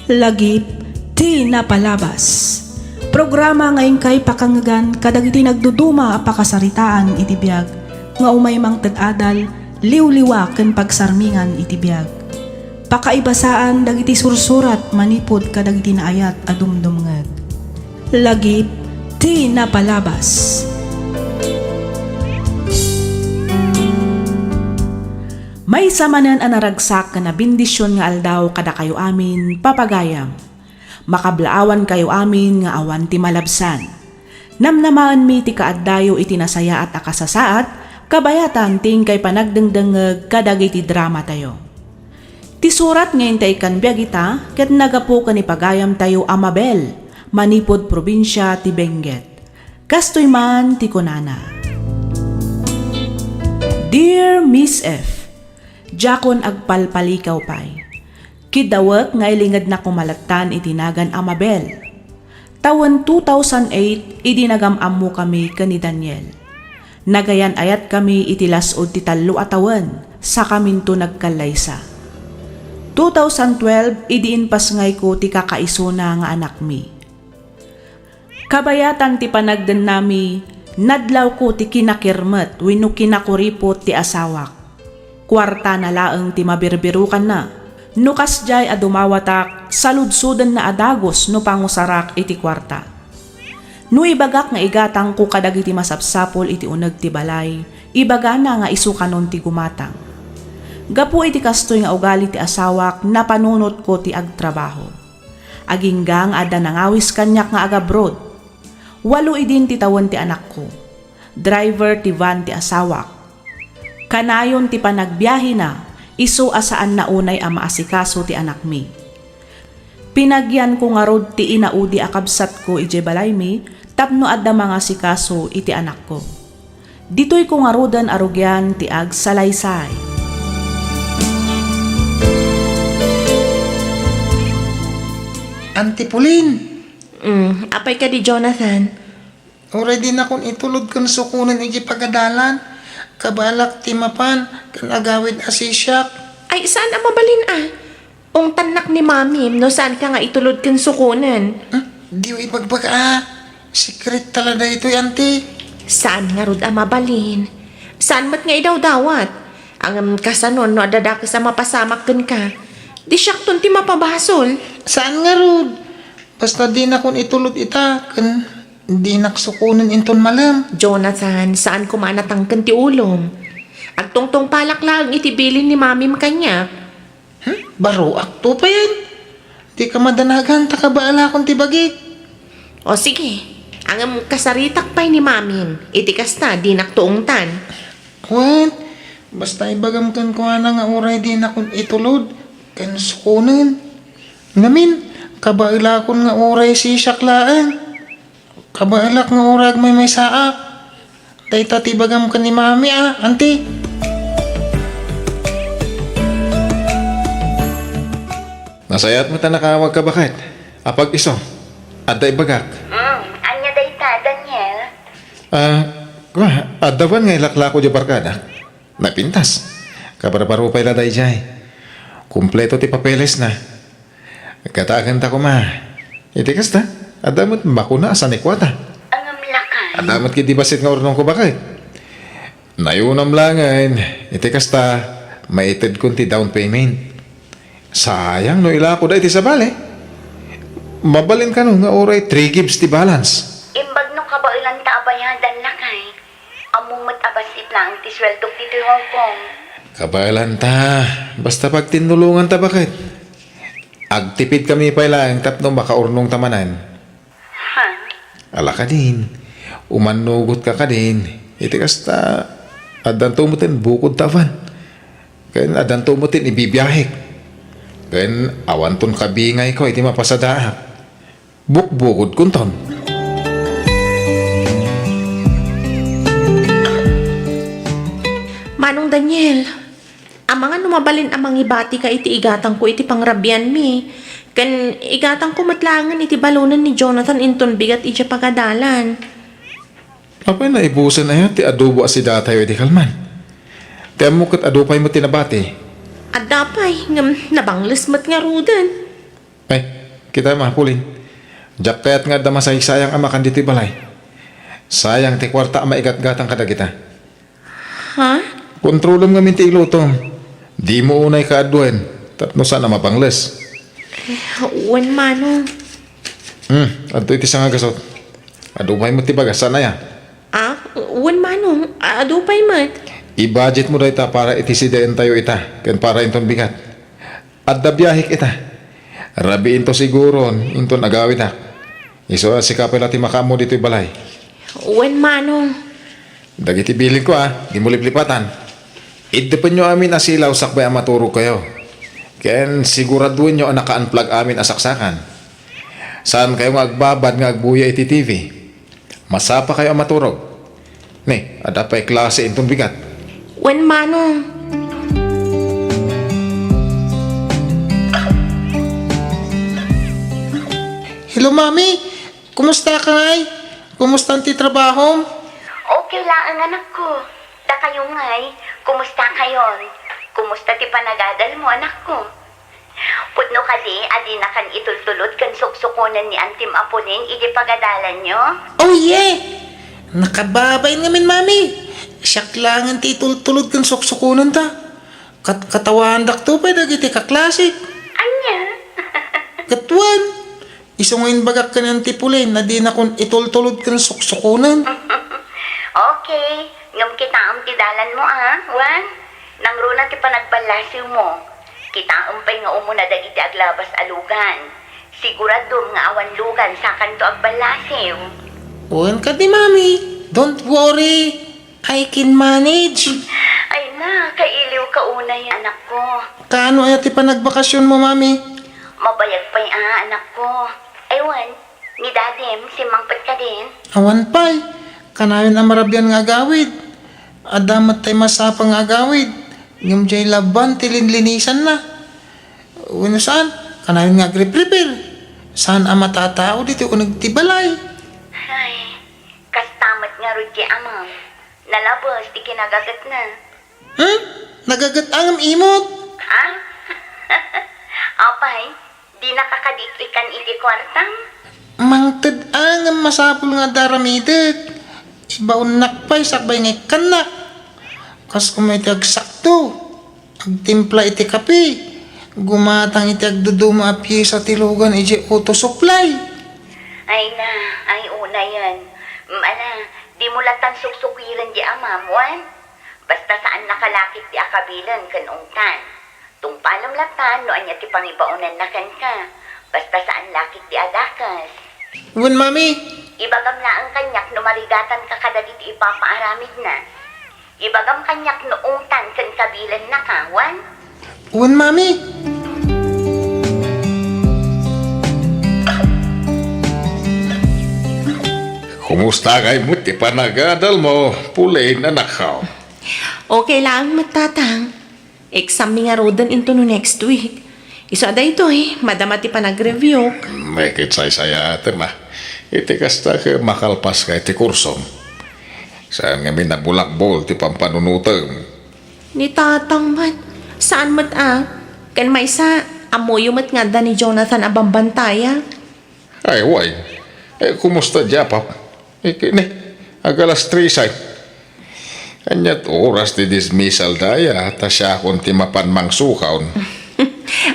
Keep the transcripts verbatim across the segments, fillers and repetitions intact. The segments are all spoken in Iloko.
Lagip ti napalabas. Programa nga inkay pakangngegan kadagiti nagduduma a pakasaritaan iti biag nga umay mangted adal, liwliwa ken pagsarmingan iti biag. Pakaibasaan dagiti sursurat manipud kadagiti naayat a dumdumngeg. Lagip ti napalabas. Maysa manen a naragsak ken a bendision nga aldaw kadakayo amin, papagayam. Makablaawankayo amin nga awan ti malabsan. Namnamaenmi ti kaaddayo iti nasayaat a kasasaad, kabayatan ti inkay panagdengdengngeg kadagiti dramatayo. Ti surat nga intay ikkan biag ita ket nagapu ken ni pagayamtayo a Mabel, manipud probinsia ti Benguet. Kastoy man ti kunana, Dear Miss F, diakon agpalpalikaw pay. Kiddawek nga ilingednak koma lattan iti nagan a Mabel. Tawen two thousand eight idi nagam-ammokami ken ni Daniel. Nagayan-ayatkami iti las-ud ti tallo a tawen, sakaminto nagkallaysa. Two thousand twelve idi impasngayko ti kakaisuna nga anakmi. Kabayatan ti panagdennami, nadlawko ti kinakirmet wenno kinakuripot ti asawak. Kuartana laeng ti mabirbirokanna. No kasdiay a dumawatak, saludsodenna a dagus no pangusarak iti kuarta. No ibagak nga igatangko kadagiti masapsapul iti uneg ti balay, ibagana nga isu kanon ti gumatang. Gapu iti kastoy nga ugali ti asawak, napanunotko ti agtrabaho. Agingga nga adda nangawis kaniak nga agabroad. Walo idin ti tawen ti anakko. Driver ti van ti asawak. Kanayon ti panagbiahena, isu a saanna unay a maasikaso ti anakmi. Pinagyanko ngarud ti inaudi a kabsatko idiay balaymi tapno adda mangasikaso iti anakko. Ditoyko ngaruden a rugian ti agsalaysay. Auntie Pauline! Mm, apay kadi, Jonathan? Uray dinakon itulod ken sukonen idiay pagadalan, kabaelak ti mapan ken agawid a sisiak. Ay, saan a mabalin a. Ungtannak ni Mamim no saanka nga itulod ken sukonen. Hmm? Diyo ibagbaga a. Secret tala daytoy, Auntie. Saan ngarud a mabalin. Saan met nga idawdawat. Ngem kasano no adda dakes a mapasamak kenka? Di siakton ti mapabasol. Saan ngarud. Basta dinakon itulod ita, ken dinak sukonen inton malem. Jonathan, saan koma a natangken ti ulom. Agtungtungpalak laeng iti bilin ni Mamim kaniak. Hmm? Baroak to payen. Dika madanagan ta kabaelakon ti bagik. O sige, ngem kasaritak pay ni Mamim. Iti kasta, dinak to ungtan. Wen, basta ibagam kenkuana nga uray dinakon itulod ken sukonen. Ngamin, kabaelakon nga uray sisiak laeng. Kabaelak nga uray agmaymaysaak. Dayta ti ibagam ken ni Mami a, Auntie. Nasayaat met a nakaawagka, baket. Apag isu, adda ibagak. Hmm, ania dayta, Daniel? Ah, kua, adda van nga ilaklako diay barkadak. Napintas. Kabarbaro pay la daydiay. Kompleto ti papelesna. Kataganta koma. Iti kasta, adda met makuna a sanikuata. Ngem lakay. Adda met ketdi bassit nga urnongko, baket. Nayonam laengen, iti kasta, maitedkon ti down payment. Sayang no ilakok dayta iti sabali. Mabalin kano nga uray three gigs ti balance. Imbag no kabaelanta a bayadan, lakay. Ammom met a bassit laeng ti sueldok ditoy Hong Kong. Kabaelanta, basta pagtinnulonganta, baket. Agtipidkami pay laeng tapno makaurnongta manen. Ha? Ala kadin, umannugotka kadin, iti kasta, addanto met ti bukodta a van. Ken addanto met ti ibibiahek. Ken awanton kabingayko iti mapasadaak. Bukbukodkonton. Manong Daniel, amangan no mabalin a mangibatika iti igatangko iti pangrabianmi. Ken igatangko met laengen iti balonen ni Jonathan inton bigat idiay pagadalan. Apay naibusen aya ti adobo a sidatayo idi kalman? Ti ammok ket adu pay met ti nabati. Adda pay, ngem nabangles met ngaruden. Ay, Kita, Mapulin. Diak kayat nga adda masaysayang a makan ditoy balay. Sayang ti kuarta a maigatgatang kadagita. Ha? Kontrolem ngamin ti ilutom. Dimo unay kaaduen, tapno saan a mapangles. Wen, Manong. Hmm, adtoy ti sangagasut. Adu pay met ti bagas, saan aya? Ah, wen, Manong. Adu pay met. I-budget mo dayta para iti sidaentayo ita, ken para inton bigat. Adda biahek ita. Rabiinto siguron inton agawidak. Isu a sika pay la ti makaammo ditoy balay. Wen, Manong. Dagiti bilinko, a, dimo liplipatan. Iddepenyo amin a silaw sakbay a maturogkayo. Ken siguraduenyo a naka-unplug amin a saksakan. Saankayo nga agbabad nga agbuya iti T V. Masapakayo a maturog. Ne, adda pay klase inton bigat. Wen, Manong. Hello, Mami. Kumusta ka ngay? Kumusta ti trabahom? Okay laeng, anakko. Dakayo ngay, kumusta kayon? Kumusta ti panagadal mo, anakko? Pudno kadi a dinakan itultulod ken suksukonen ni Antim Apolin idi pagadalanyo? Oh, yeah! Nakababain ngamin, Mami. Siak laengen ti itultulod ken suksukonenta. Kat-, katawandakto pay dagiti kaklasik. Ania? Ket wen, isu nga imbagak ken Anti Pulen a dinakon itultulod ken suksukonen. Okay, ngem kitaem ti dalanmo, a, wen? Nangruna ti panagballasiwmo. Kitaem pay nga umuna dagiti aglabas a lugan. Siguradom nga awan lugan sakanto agballasiw. Wen kadi, Mami. Don't worry. I can manage. Ay na, kailiw ka unay, anakko. Kaano aya ti panagbakasionmo, Mami? Mabayag pay a, anakko. Ay wen, ni Dadim, simmangpet kadin? Awan pay. Kanayon a marabian nga agawid. Adda met tay masapa nga agawid. Ngem diay laban ti linlinisanna. Wenno saan, kanayon nga agripripir. Saan a matatao ditoy uneg ti balay. Ay, kasta met ngarud ti amam. Nalabes ti kinagagetna. Hmm? Nagaget angem imot? Ha? Apay, dinaka kadi ik-ikkan iti kuartam? Mangted angem masapul nga adda aramidek. Ibaonnak pay sakbay nga ikkannak. Kas koma iti agsakto. Agtimpla iti kape. Gumatang iti agduduma a piesa ti lugan idiay auto supply. Ay na, ay unayen. Ala, dimo latan suksukiren di amam, wen? Basta saan nakalakit ti akabilen ken ungtan. Tungpalem latan no ania ti pangibaonanna kenka. Basta saan lakit ti adakes. Wen, Mami. Ibagam laeng kaniak no marigatanka kadagiti ipapaaramidna. Ibagam kaniak no ungtan ken kabilennaka, wen? Wen, Mami. Kumusta ngay met ti panagadalmo, Pulen, anakko? Okay laeng met, Tatang. Exam mi ngaruden intono next week. Isu a daytoy, madama ti panagreviewk. Ket saysayaatem a. Iti kasta ket makalpaska iti kursom. Saan ngamin a bulakbol ti pampanunotem. Ni Tatang met, saan met a. Ken maysa, ammoyo met nga adda ni Jonathan a bambantayak. Ay, way. Eh, kumusta diay apam? Eh, kini, ag-alas tres ay. Ania't oras ti dismissal daya, ta siakon ti mapan mangsukaon.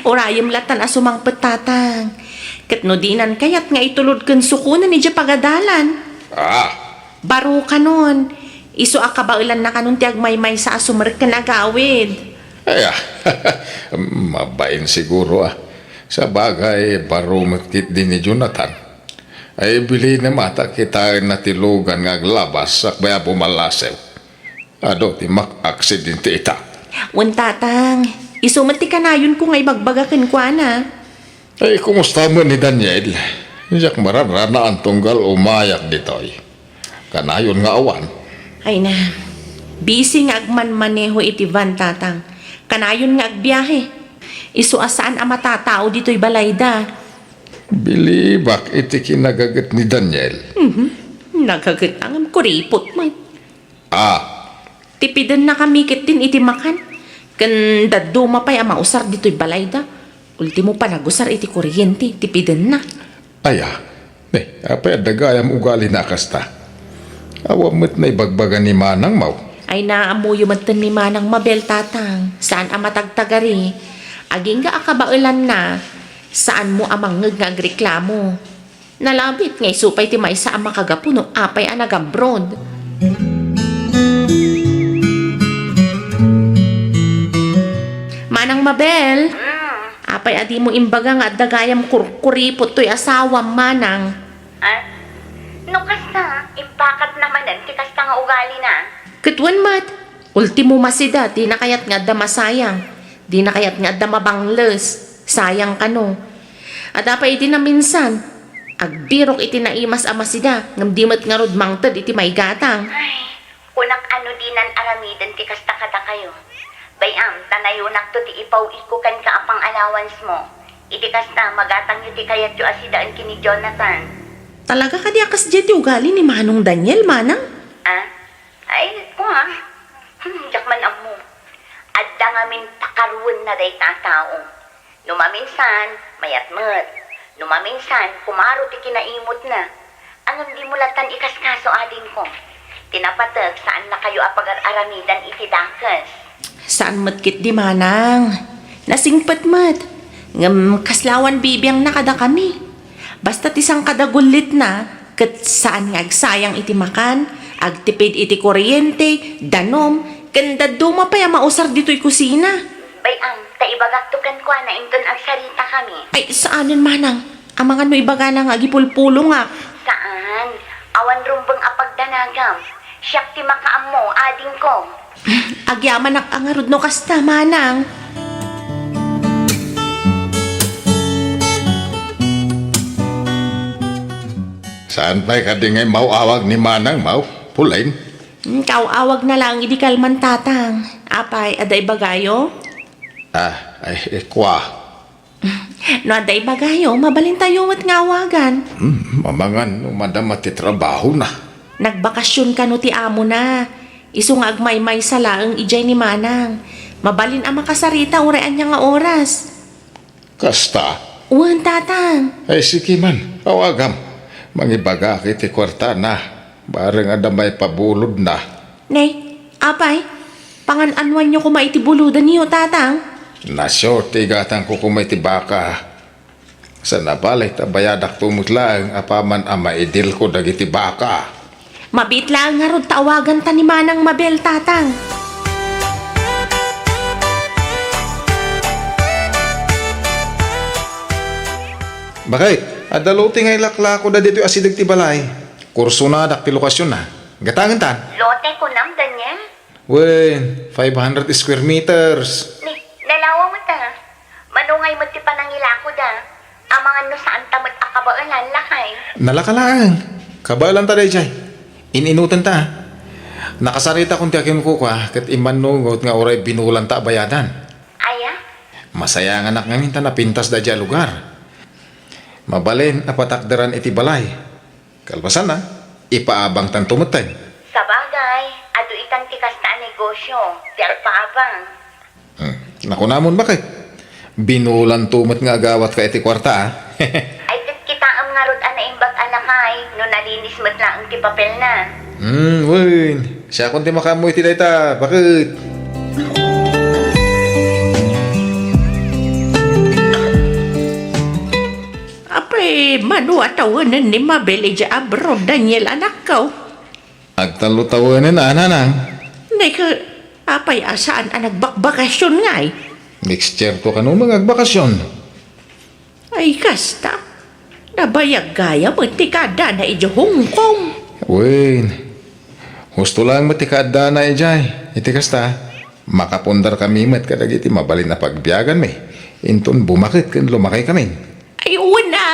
Urayem latan a sumangpet, Tatang. Ket no dinan kayat nga itulod ken sukonen idiay pagadalan. Ah, Baro kanon. Isu a kabaelanna kanon ti agmaymaysa a sumerrek ken agawid. Aya, mabain siguro a. Sabagay, baro met ketdi ni Jonathan. Ay, bilinem a ta kitaenna ti lugan nga aglabas sakbay a bumallasiw. Adu ti mak-aksidente ita. Wen, Tatang. Isu met ti kanayonko nga ibagbaga kenkuana. Ay, kumusta met ni Daniel? Diak mararanaen tunggal umayak ditoy. Kanayon nga awan. Ay na, busy nga agmanmaneho iti van, Tatang. Kanayon nga agbiahe. Isu a saan a matatao ditoy balayda. Bilibak iti kinagaget ni Daniel. Mhm. Nagaget a ngem kuripot met. Ah. Tipidennakami ketdin iti makan. Ken dadduma pay a mausar ditoy balayda. Ultimo, panagusar iti kuryente ti pidenna. Aya, ne, apay adda gayam ugalina a kasta? Awan met naibagbaga ni manangmaw. Ay, naammoyo metten ni Manang Mabel, tatang. Saan a matagtagari. Agingga a kabaelanna, saanmo a mangngeg nga agreklamo. Nalabit nga isu pay ti maysa a makagapu no apay a nag-abroad. Manang Mabel, apay a dimo imbaga nga adda gayam kurkuripot toy asawam, manang? Ah? No kasta, imbakatna manen ti kasta nga ugalina. Ket wen met, ultimo masida, dina kayat nga adda masayang, dina kayat nga adda mabangles, sayang kano. Adda pay idi naminsan, agbirok iti naimas a masida, ngem di met ngarud mangted iti maigatang. Ay, kunak a no dinan aramiden ti kasta kadakayo. Bay-am, ta nayonakto ti ipawigko kenka a pang-allowance mo. Iti kasta, magatangyo ti kayatyo a sidaen ken ni Jonathan. Talaga kadi a kasdiay ti ugali ni Manong Daniel, manang? Ah? Ay, kua. Hmm, diak man ammo. Adda ngamin pakaruenna dayta a tao. No maminsan, mayat met. No maminsan, kumaro ti kinaimutna. Ngem dimo lattan ikaskaso, adingko. Ti napatek, saannakayo a pagar-aramidan iti dakes. Saan met ketdi, manang. Nasingpet met. Ngem kasla awan bibiangna kadakami. Basta ti sangkadagullitna, ket saan nga agsayang iti makan, agtipid iti kuryente, danum, ken dadduma pay a mausar ditoy kusina. Bay-am, ta ibagakto kenkuana inton agsaritakami. Ay, saanen, manang. Amangan no ibagana nga agipulpulongak. Saan. Awan rumbeng a pagdanagam. Siak ti makaammo, adingko. Agyamanak a ngarud no kasta, manang. Saan pay kadi nga immaw-awag ni manangmaw, Pauline? Hmm, kaw-awagna laeng idi kalman, tatang. Apay, adda ibagayo? Ah, ay, eh, kua. No adda ibagayo, mabalintayo met nga awagan. Hmm, amangan no madama ti trabahona. Nagbakasyon kano ti amona. Isu nga agmaymaysa laeng idiay ni manang. Mabalin a makasarita uray ania nga oras. Kasta? Wen, tatang. Ay, sige man, awagam. Mangibagak iti kuartana. Bareng adda maipabulodna. Ne, apay, pangan-anoanyo koma iti bulodenyo, tatang? Nasio ti igatangko koma iti baka. Sa nabali ta bayadakto met laeng apaman a maidilko dagiti baka. Mabiit laeng ngarud ta awaganta ni Manang Mabel, tatang. Bakit? Adda lote nga ilaklakoda ditoy asideg ti balay. Kursonadak ti lokasionna. Gatangentan? Lote kunam, Daniel? Wen, five hundred square meters. Ni, nalawa met, a. Mano ngay met ti panangilakoda? Amangan no saanta met a kabaelan, lakay. Nalaka laeng. Kabaelanta daydiay. In-inutenta, a. Nakasaritakon ti akinkukua, ket immannungot nga uray binulanta a bayadan. Aya? Masayanganak ngamin ta napintas daydiay a lugar. Mabalin a patakderan iti balay. Kalpasanna, ipaabangtanto metten. Sabagay, adu itan ti kasta a negosio, ti agpaabang. Hmm, nakunamon, baket? Binulanto met nga agawatka iti kuarta, a. Ay, ket kitaem ngarud a naimbag a lakay no nalinis met laeng ti papelna. Hmm, wen. Siakon ti makaammo iti dayta, baket? Apay, mano a tawenen ni Mabel idiay abroad, Daniel, anakko? Agtallo tawenen a, nanang. Nay, ka-, apay a saan a nagbakbakasyon ngay? Next year to kano nga agbakasyon. Ay, kasta. Nabayag gayam ti kaaddana idiay Hong Kong. Wen, husto laeng met ti kaaddana idiay. Iti kasta, makapundarkami met kadagiti mabalin a pagbiaganmi. Inton bumaket ken lumakaykami. Ay, una.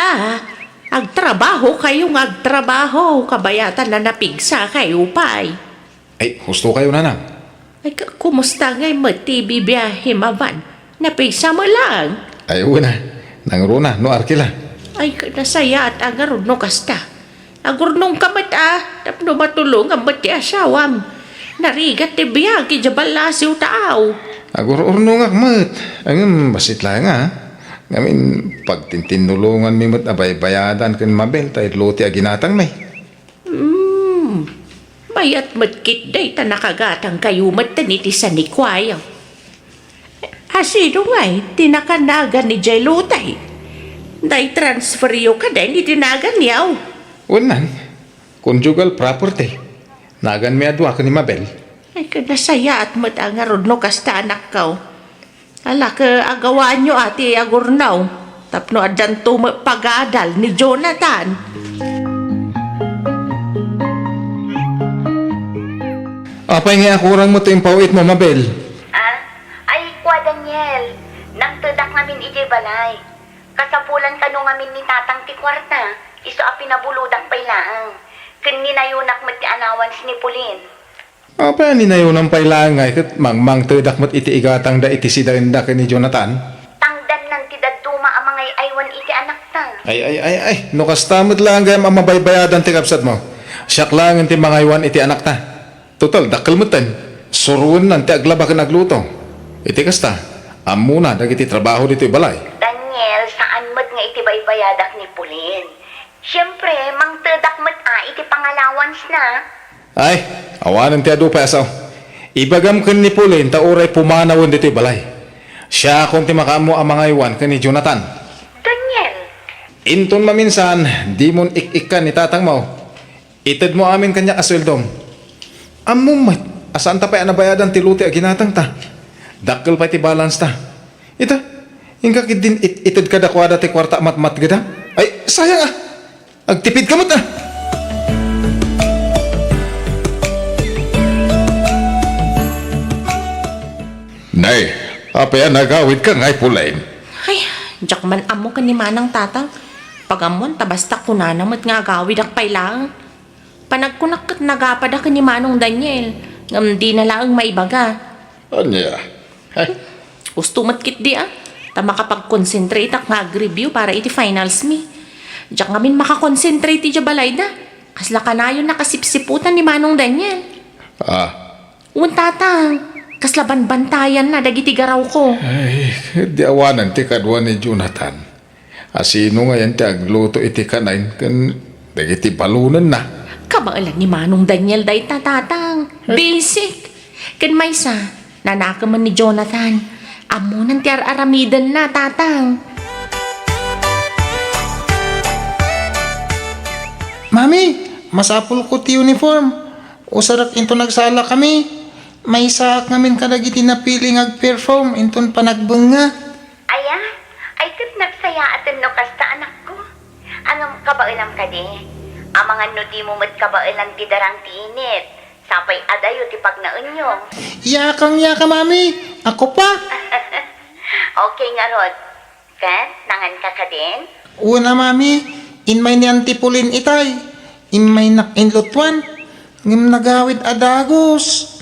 Agtrabahokayo nga agtrabaho, kabayatan a napigsakayo pay. Ay, husto kayo, nanang. Ay, ka-, kumusta ngay met ti bibiahem a van? Napigsa met laeng? Ay, una. Nangruna, no arkila. Ay, ka-, nasayaat a ngarud no kasta. Agurnongka met a, tapno matulongam met ti asawam. Narigat ti biag idiay ballasiw taaw. Agur-urnongak met. Ngem, bassit laeng a. Ngamin, pagtintinnulonganmi met a baybayadan ken Mabel ta itlo ti aginatangmi. Hmm, mayat met ketdi ta nakagatangkayo metten iti sanikuayo. Asino ngay ti nakan-, nagan idiay lotay? Naitransferyo kadin iti naganyo? Wenno, conjugal property. Naganmi a dua ken ni Mabel. Ay, ket nasayaat met a ngarud no kasta, anakko. Ala, ket agawaanyo a ti agurnaw tapno addanto met pagadal ni Jonathan. Apay nga akurang met ti impawitmo, Mabel? Ah, ay, kua Daniel, nangtedak ngamin idiay balay. Kasapulan kano ngamin ni Tatang ti kuarta, isu a pinabulodak pay laeng. Ken ninayonak met ti allowance ni Pauline. Apay a ninayonam pay laeng ngay ket mangmangtedak met iti igatangda iti sidaenda ken ni Jonathan? Tangdannan ti dadduma a mangay-aywan iti anakta. Ay, ay, ay, ay, no kasta met laeng gayam a mabaybayadan ti kabsatmo, siak laengen ti mangaywan iti anakta. Total, dakkel metten. Suroennan ti aglaba ken agluto. Iti kasta, ammona dagiti trabaho ditoy balay. Daniel, saan met nga iti baybayadak ni Pauline. Siempre, mangtedak met a iti pang-allowance na. Ay, awanen ti adu pay a sao. Ibagam ken ni Pauline ta uray pumanawen ditoy balay. Siakon ti makaammo a mangaywan ken ni Jonathan. Daniel! Inton maminsan, dimon ik-ikkan ni tatangmo. Itedmo amin kaniak a sueldom. Ammom met a saanta pay a nabayadan ti lote a ginatangta. Dakkel pay ti balance ta. Ita, inka ketdin it-, ited kadakuada ti kuarta a matmatgeda. Ay, sayang a! Agtipidka met a! Nay, apay a nagawidka ngay, Pauline? Ay, diak man ammo ken ni Manang, Tatang. Pagammon ta basta kunana met nga agawidak pay laeng. Panagkunak ket nagapada ken ni Manong Daniel, ngem dina laeng maibaga. Ania? Ay. Husto met ketdi a, ta makapag-concentrate ak nga ag-review para iti finals mi. Diak ngamin maka-concentrate idiay balayda. Kasla kanayon a kasipsiputan ni Manong Daniel. Ah. Wen, Tatang, kasla banbantayanna dagiti garawko. Ay, di awanen ti kadua ni Jonathan. Asino ngayen ti agluto iti kanayon ken dagiti balonenna? Kabaelan ni Manong Daniel dayta, Tatang. Eh? Basic. Ken maysa, nanakem ni Jonathan. Ammonan ti ar-aramidenna, Tatang. Mami, masapulko ti uniform. Usarak inton nagsalakami. Maysaak ngamin kadagiti napili nga agperform inton panagbengnga. Aya? Ay, ket nagsayaaten no kasta, anakko. Ngem kabaelam kadi? Amangan no dimo met kabaelan ti darang ti init, sapay adayo ti pagnaenyo. Yakang yaka, Mami. Ako pa. Okay ngarud. Ket, nanganka kadin? Wen a, Mami. Immay ni Auntie Pauline itay. Immaynak inlutuan. Ngem nagawid a dagus.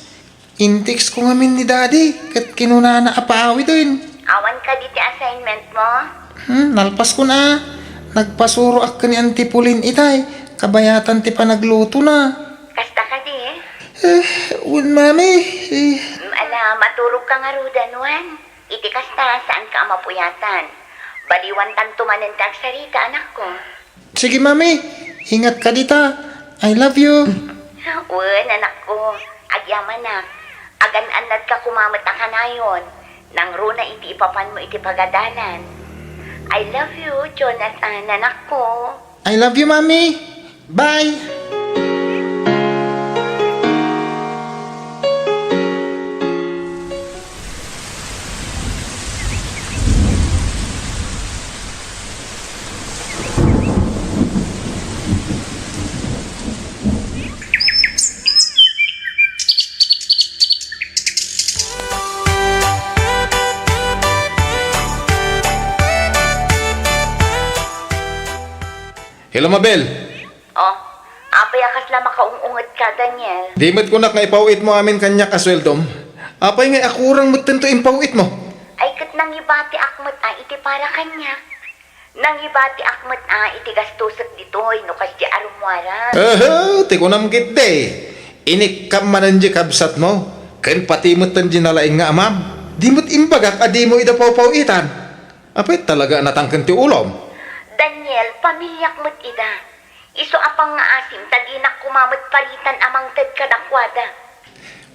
In-text ko ngamin ni Daddy, ket kinunana a paawiden. Awan kadi ti assignment mo? Hmm, nalpaskon a. Nagpasuroak ken ni Auntie Pauline itay, kabayatan ti panaglutona. Kasta kadi? Eh, wen, Mami. Eh. Mm, ala, maturogka ngaruden, wen? Iti kasta, saanka a mapuyatan. Baliwantanto manen ti agsarita, anakko. Sige, Mami. Ingat kadi ta. I love you. Wen, anakko. Agyamanak. Agan-annadka koma met a kanayon. Nangruna iti ipapanmo iti pagadalan. I love you, Jonathan, anakko. I love you, Mami. Bye. Hello, Mabel. Oh, apay a kasla makaung-ungetka, Daniel? Di met kunak nga ipaw-itmo amin kaniak a sueldom. Apay nga akurang metten to impaw-itmo? Ay, ket nangibatiak met a iti para kaniak. Nangibatiak met a iti gastosek ditoy no kasdi a rummuaran. Aha, ti kunam ketdi. Inikkam manen di kabsatmo, ken pati metten di nalaing nga amam. Di met imbagak a dimo ida pawpaw-itan. Apay talaga a natangken ti ulom? Daniel, pamiliak met ida. Isu a pangngaasim ta dinak koma met paritan a mangted kadakuada.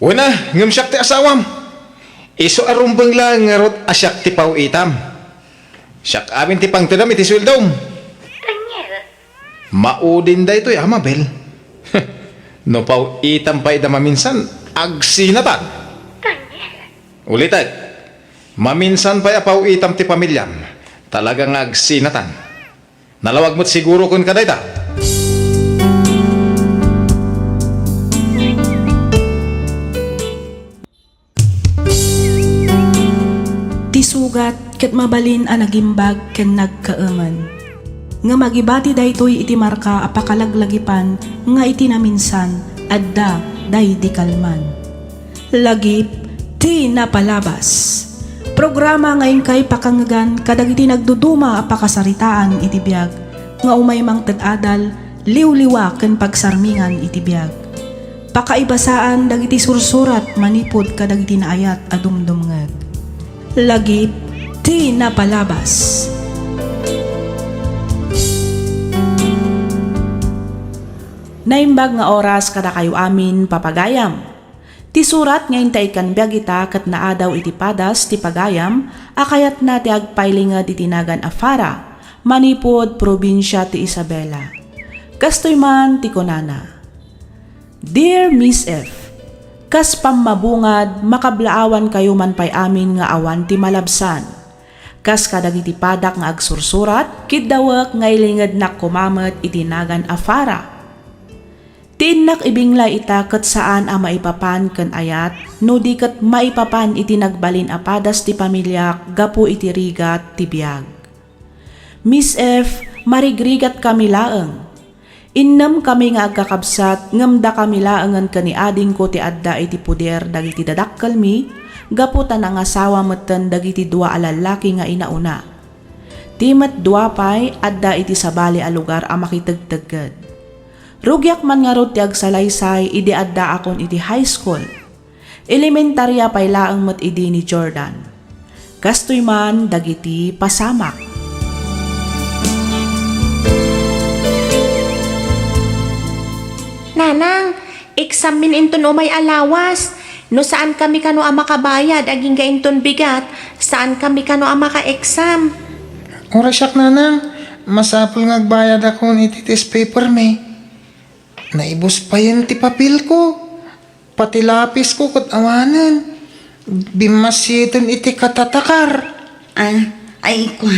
Wen a, ngem siak ti asawam. Isu a rumbeng laeng ngarud a siak ti paw-itam. Siak amin ti pangtedam iti sueldom. Daniel. Maudin daytoy a, Mabel. No paw-itam pay ida maminsan, agsinatan. Daniel. Ulitek, maminsan pay a paw-itam ti pamiliam, talaga nga agsinatan. Nalawag met siguro ken kadayta. Ti sugat ket mabalin a nagimbag ken nagkaemen. Ngem agibati daytoy iti marka a pakalaglagipan nga iti naminsan, adda daydi kalman. Lagip ti napalabas. Programa nga inkay pakangegan kadagiti nagduduma a pakasaritaan iti biag nga umay mangted adal, liwliwa ken pagsarmingan iti biag. Pakaibasaan dagiti sursurat manipud kadagiti naayat a dumdumngeg. Lagip ti napalabas. Naimbag nga oras kadakayo amin, papagayam. Ti surat nga inta ikkan biag ita ket naadaw iti padas ti pagayam a kayatna ti agpailinged iti nagan a Farah, manipud probinsia ti Isabela. Kastoy man ti kunana, Dear Miss F, kas pammabungad, makablaawankayo man pay amin nga awan ti malabsan. Kas kadagiti padak nga agsursurat, kiddawek nga ilingednak koma met iti nagan a Farah. Ti innak ibinglay ita ket saan a maipapan ken ayat no di ket maipapan iti nagbalin a padas ti pamiliak gapu iti rigat ti biag. Miss F, marigrigatkami laeng. Innemkami nga agkakabsat ngem dakami laengen ken ni adingko ti adda iti poder dagiti dadakkelmi gapu ta nangasawa metten dagiti dua a lallaki nga inauna. Ti met dua pay adda iti sabali a lugar a makitegtegged. Rugiak man ngarud ti agsalaysay idi addaakon iti high school. Elementaria pay laeng met idi ni Jordan. Kastoy man dagiti pasamak. Nanang, exammin inton umay a lawas. No saankami kano a makabayad agingga inton bigat, saankami kano a maka-exam. Uray siak, nanang, masapul nga agbayadakon iti test papermi. Naibus payen ti papelko. Pati lapisko ket awanen. Bimmassieten iti katatakar. Ah, ay, kua.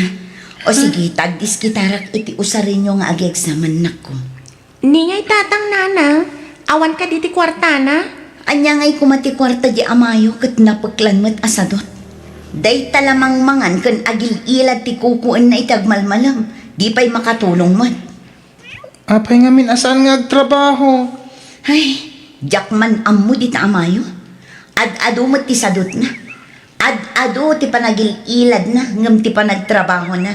O sige, tagdiskitarak iti usarenyo nga agi-exam, annakko. Ni ngay tatang, nanang, awan kadi ti kuartana? Ania ngay koma ti kuarta di amayo ket napeklan met a sadut? Dayta la mangmangan ken agil-ilad ti kukuenna iti agmalmalem, di pay makatulong met. Apay ngamin a saan nga agtrabaho? Ay, diak man ammo dita amayo. Ad-adu met ti sadutna. Ad-adu ti panagil-iladna ngem ti panagtrabahona.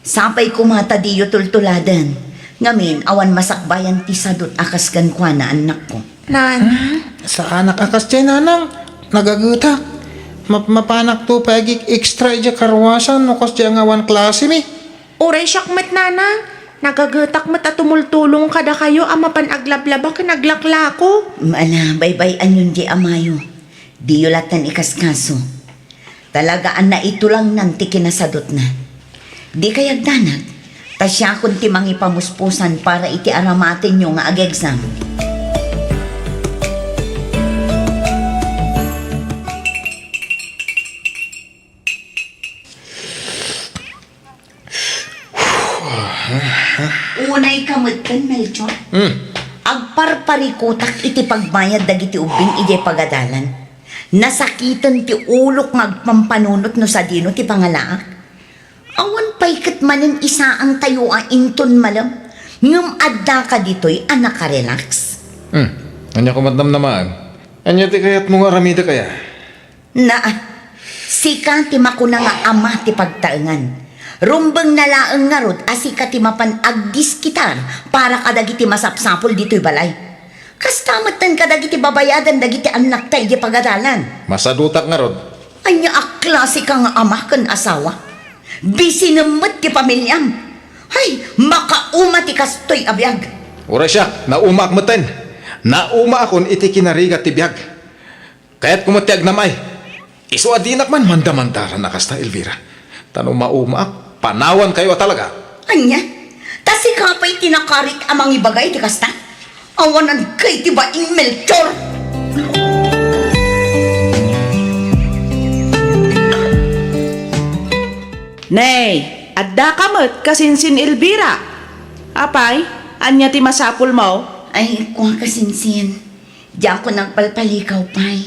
Sapay koma ta diyo tultuladen. Ngamin, awan masakbayan ti sadut a kas kenkuana, annakko. Nana? Saanak a kasdiay, nanang. Nagagetak. Map-, mapanakto pay agik-extra idiay karuasan no kasdiay nga awan klasemi. Uray siak met, nanang. Nagagetak met a tumultulong kadakayo a mapan aglablaba ken aglaklako. Ala, baybay-anyon diay amayo. Diyo latta ikaskaso. Talaga a naitulangnan ti kinasadutna. Dikay agdanag, ta siakon ti mangipamuspusan para iti aramatenyo nga ag-exam. Unayka metten, Melchor. Hmm. Agparparikutak iti pagbayad dagiti ubbing idiay pagadalan. Nasakiten ti ulok nga agpampanunot no sadino ti pangalaak. Awan pay ket manen isaantayo a inton malem, ngem addaka ditoy a nakarelax. Hmm. Ania koma ti namnamaem? Ania ti kayatmo nga aramidek aya? Naa, sika ti makuna nga ama ti pagtaengan. Rumbengna laeng ngarud a sika ti mapan agdiskitar para kadagiti masapsapul ditoy balay. Kasta metten kadagiti babayadan dagiti annakta idiay pagadalan. Masadutak ngarud. Ania a klasika nga ama ken asawa? Bisinem met ti pamiliam. Hay, makauma ti kastoy a biag. Uray siak, naumaak meten. Naumaakon iti kinarigat ti biag. Kayatko met ti agnam-ay. Isu a dinak man mandamandaran a kasta, Elvira. Ta no maumaak, panawankayo a talaga. Ania? Ta sika pay ti nakarik a mangibaga iti kasta? Awanan kay ti baing, Melchor! Nay, addaka met kasinsin, Elvira. Apay, ania ti masapulmo? Ay, kua kasinsin. Diakon agpalpalikaw pay.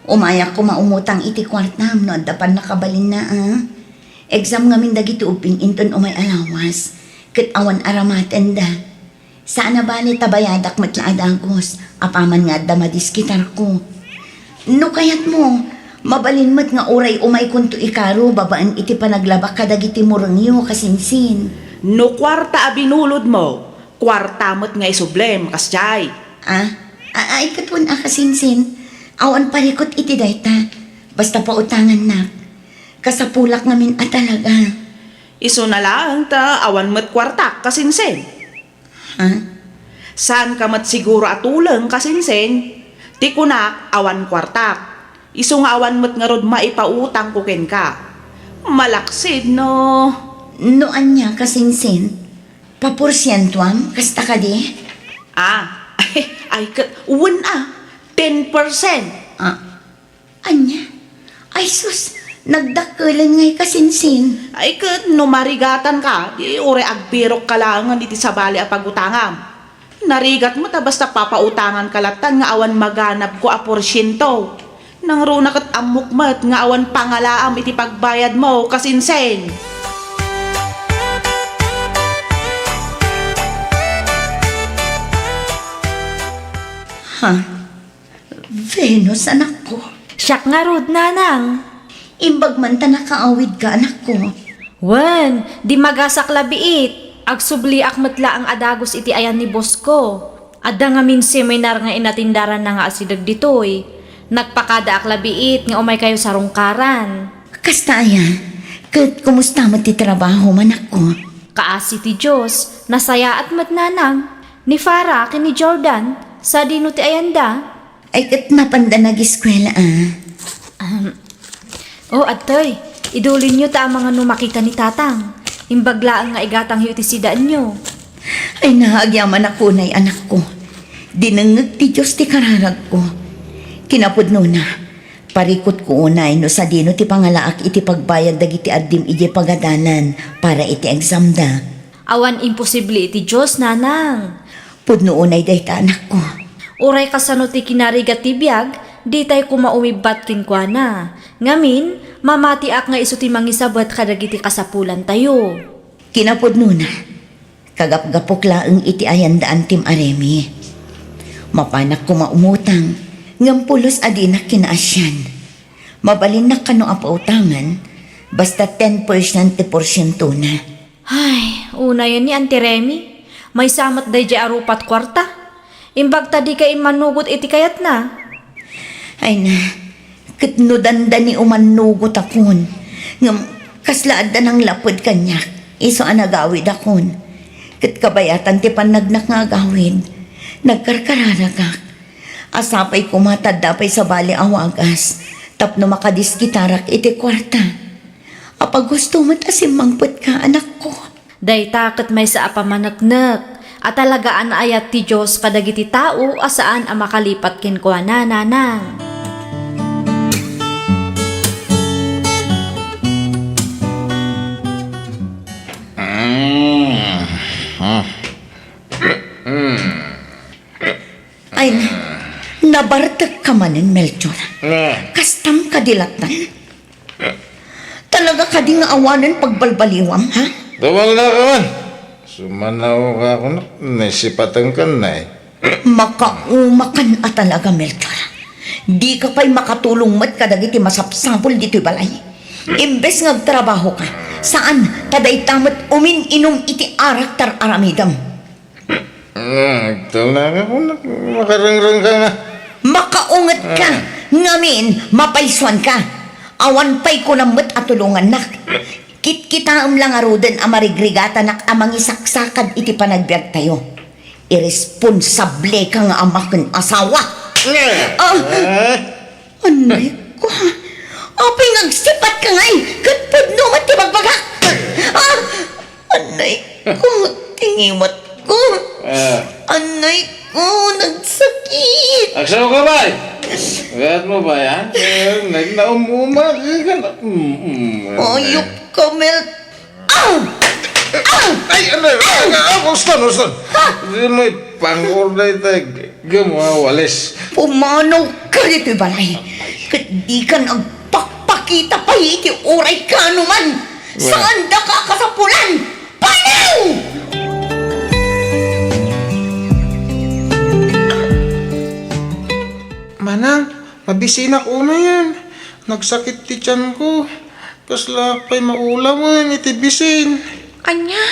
Umayak koma umutang iti kuartam no adda pannakabalinna, a. Exam ngamin dagiti ubbing inton umay a lawas, ket awan aramatenda. Saan a bale ta bayadak met la a dagus, apaman nga adda madiskitarko. No kayatmo, mabalin met nga uray umaykonto ikaro babaen iti panaglabak kadagiti murengyo, kasinsin. No kuarta a binulodmo, kuarta met nga isublem, kasdiay. A? A-, ay, ket wen a, kasinsin. Awan parikut iti dayta. Basta pautangannak. Kasapulak ngamin a talaga. Isuna laeng ta awan met kuartak, kasinsin. Ha? Saanka met siguro a tuleng, kasinsin. Ti kunak, awan kuartak. Isu nga awan met ngarud maipautangko kenka. Malaksid no. No ania, kasinsin? Paporsientuam, kasta kadi? A, ay, ket wen a, ten percent. A, ania? Ay sus, nagdakkelen ngay, kasinsin. Ay, ket no marigatanka, di uray agbirokka laengen iti sabali a pagutangam. Narigat met a basta papautanganka lattan nga awan maganabko a porsiento. Nangruna ket ammok met nga awan pangalaam iti pagbayadmo, kasinsin. Ha? Venus, anakko. Siak ngarud, nanang. Imbag man ta nakaawidka, anakko. Wen, di magasak la biit. Agsubliak met laeng a dagus iti ayan ni bosko. Adda ngamin seminar nga inatindaranna nga asideg ditoy. Nagpakadaak la biit nga umaykayo sarungkaran. Kasta aya, ket kumusta met ti trabaho, manakko? Kaasi ti Dios, nasayaat met, nanang. Ni Farah ken ni Jordan, sadino ti ayanda? Ay, ket napanda nagiskuela, a. Ahem. O, adtoy, idulinyo ta amangan no makita ni Tatang. Imbag laeng nga igatangyo iti sidaenyo. Ay, naagyaman a kunay, anakko. Dinengngeg ti Dios ti kararagko. Kinapudnona, parikutko unay no sadino ti pangalaak iti pagbayad dagiti addim idiay pagadanan para iti examda. Awan imposible iti Dios, nanang. Pudno unay dayta, anakko. Uray kasano ti kinarigat ti biag, ditay koma umibbat kenkuana. Ngamin, mamatiak nga isu ti mangisabet kadagiti kasapulantayo. Kinapudnona, kagapgapok laeng iti ayanda antim a Remi. Mapanak koma umutang, ngem pulos a dinak kinaasian. Mabalinnak kano a pautangan, basta ten percent ti porsientona. Ay, unayen ni Auntie Remy, maysa met daydiay a rupat kuarta. Imbag ta dika immanugot iti kayatna. Ay na, ket no dandani umannugotakon, ngem kasla adda nanglaped kaniak, isu a nagawidakon. Ket kabayatan ti pannagnak nga agawid, nagkarkararagak. A sapay koma ta adda pay sabali a wagas tapno makadiskitarak iti kuarta. Apaggusto met a simmangpetka, anakko. Dayta ket maysa a pamaneknek a talaga a naayat ti Dios kadagiti tao a saan a makalipat kenkuana, nanang. Mm. Mm. Ay, nabartekka manen, Melchor. Ah. Kastam kadi lattan? Talaga kadi nga awanen pagbalbaliwam, ha? Dumalnaka man. Sumanaw ka ako, nak. Naisipaten ka, nay. Makaumakan a talaga, Melchor. Di ka pay makatulong met kadagiti masapsapul ditoy balay. Imbes nga agtrabaho ka, saan, ta dayta met umin-inum iti arak tar-aramidem. Ah, agtalnaka, kunak, makarengreng ka nga. Makaunget ka, Ah. ngamin, mapaysuan ka. Awan pay kunam met a tulongannak. Itkitaem la ngaruden a marigrigatanak a mangisaksakad iti panagbiagtayo. Irresponsableka nga ama ken asawa. Eh, Ah! eh. Anay ko. Apay nga agsipatka ngay ket pudno met ti bagbagak. Ah! Anay ko, ti ngiwatko. Ah. Anay ko, nagsakit. Agsaw ka, bay? Agad mo, bay, ha? Eh, nagnaumuma ka na. Mm, mm, Ayok ka, Mel. Ah! Ah! Ay, ano? Ah! Ah, uston, uston. Ha? Di mo ipangor na ito, eh. Gamo, ah, walis. Pumanaw ka ditoy balay. Ket di ka nagpakpakita pay iti uray kanuman. Well. Saan da ka kasapulan? Panaw! Manang, mabisinak unayen. Nagsakit ti tiyanko. Kasla pay maulawen iti bisin. Ania?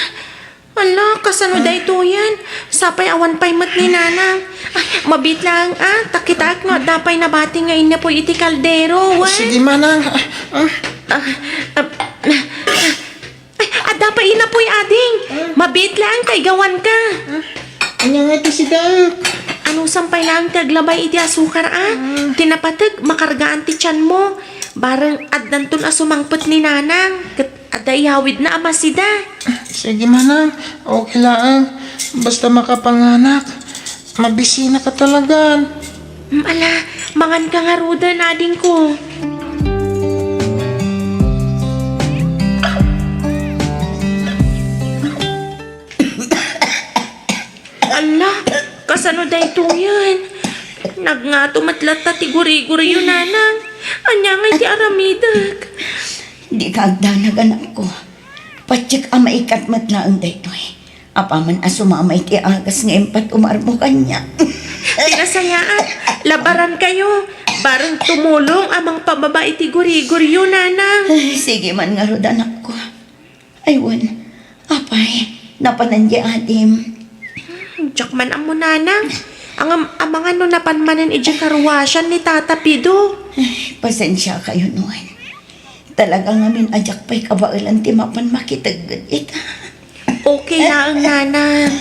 Ala, kasano daytoyen? Sapay awan pay met ni Nanang. Ay, mabiit laeng, ah. Ta kitaek no adda pay nabati nga innapuy iti kaldero, wen? Sige, Manang. Ah, ah. Ah, ah, ah. Ay, adda pay innapuy, ading. Ah. Mabiit laeng ta igawanka. Ah. Ania nga ti sidaek? Anusam pay laeng ti aglabay iti asukar, ah. Ah. Ti napateg, makargaan ti tianmo. Bareng addanton a sumangpet ni Nanang. Ket Adda iyawidna a masida. Sige, Manang. Okay laeng. Basta makapanganak. Mabisinak talagan. Mm, ala, manganka ngaruden, adingko. Ala, kasano daytoyen? Nagngato met latta ti guriguriyo, Nanang. Ania ngay ti aramidek? Dika agdanag, anakko. Patiek a maikat met laeng daytoy. Apaman a sumama iti agas nga impatumarmo kaniak. Ti nasayaat, labarankayo. Bareng tumulong a mangpababa iti guriguriyo, Nanang. Ay, sige man ngarud, anakko. Ay, wen. Apay, napanan di adim. Diak man ammo, Nanang. Ngem, amangan no napan manen idiay karuasan ni Tata Pido. Ay, pasensiakayo, wen. Talaga ngamin a diak pay kabaelan ti mapan makitegged ita. Okay laeng, Nanang.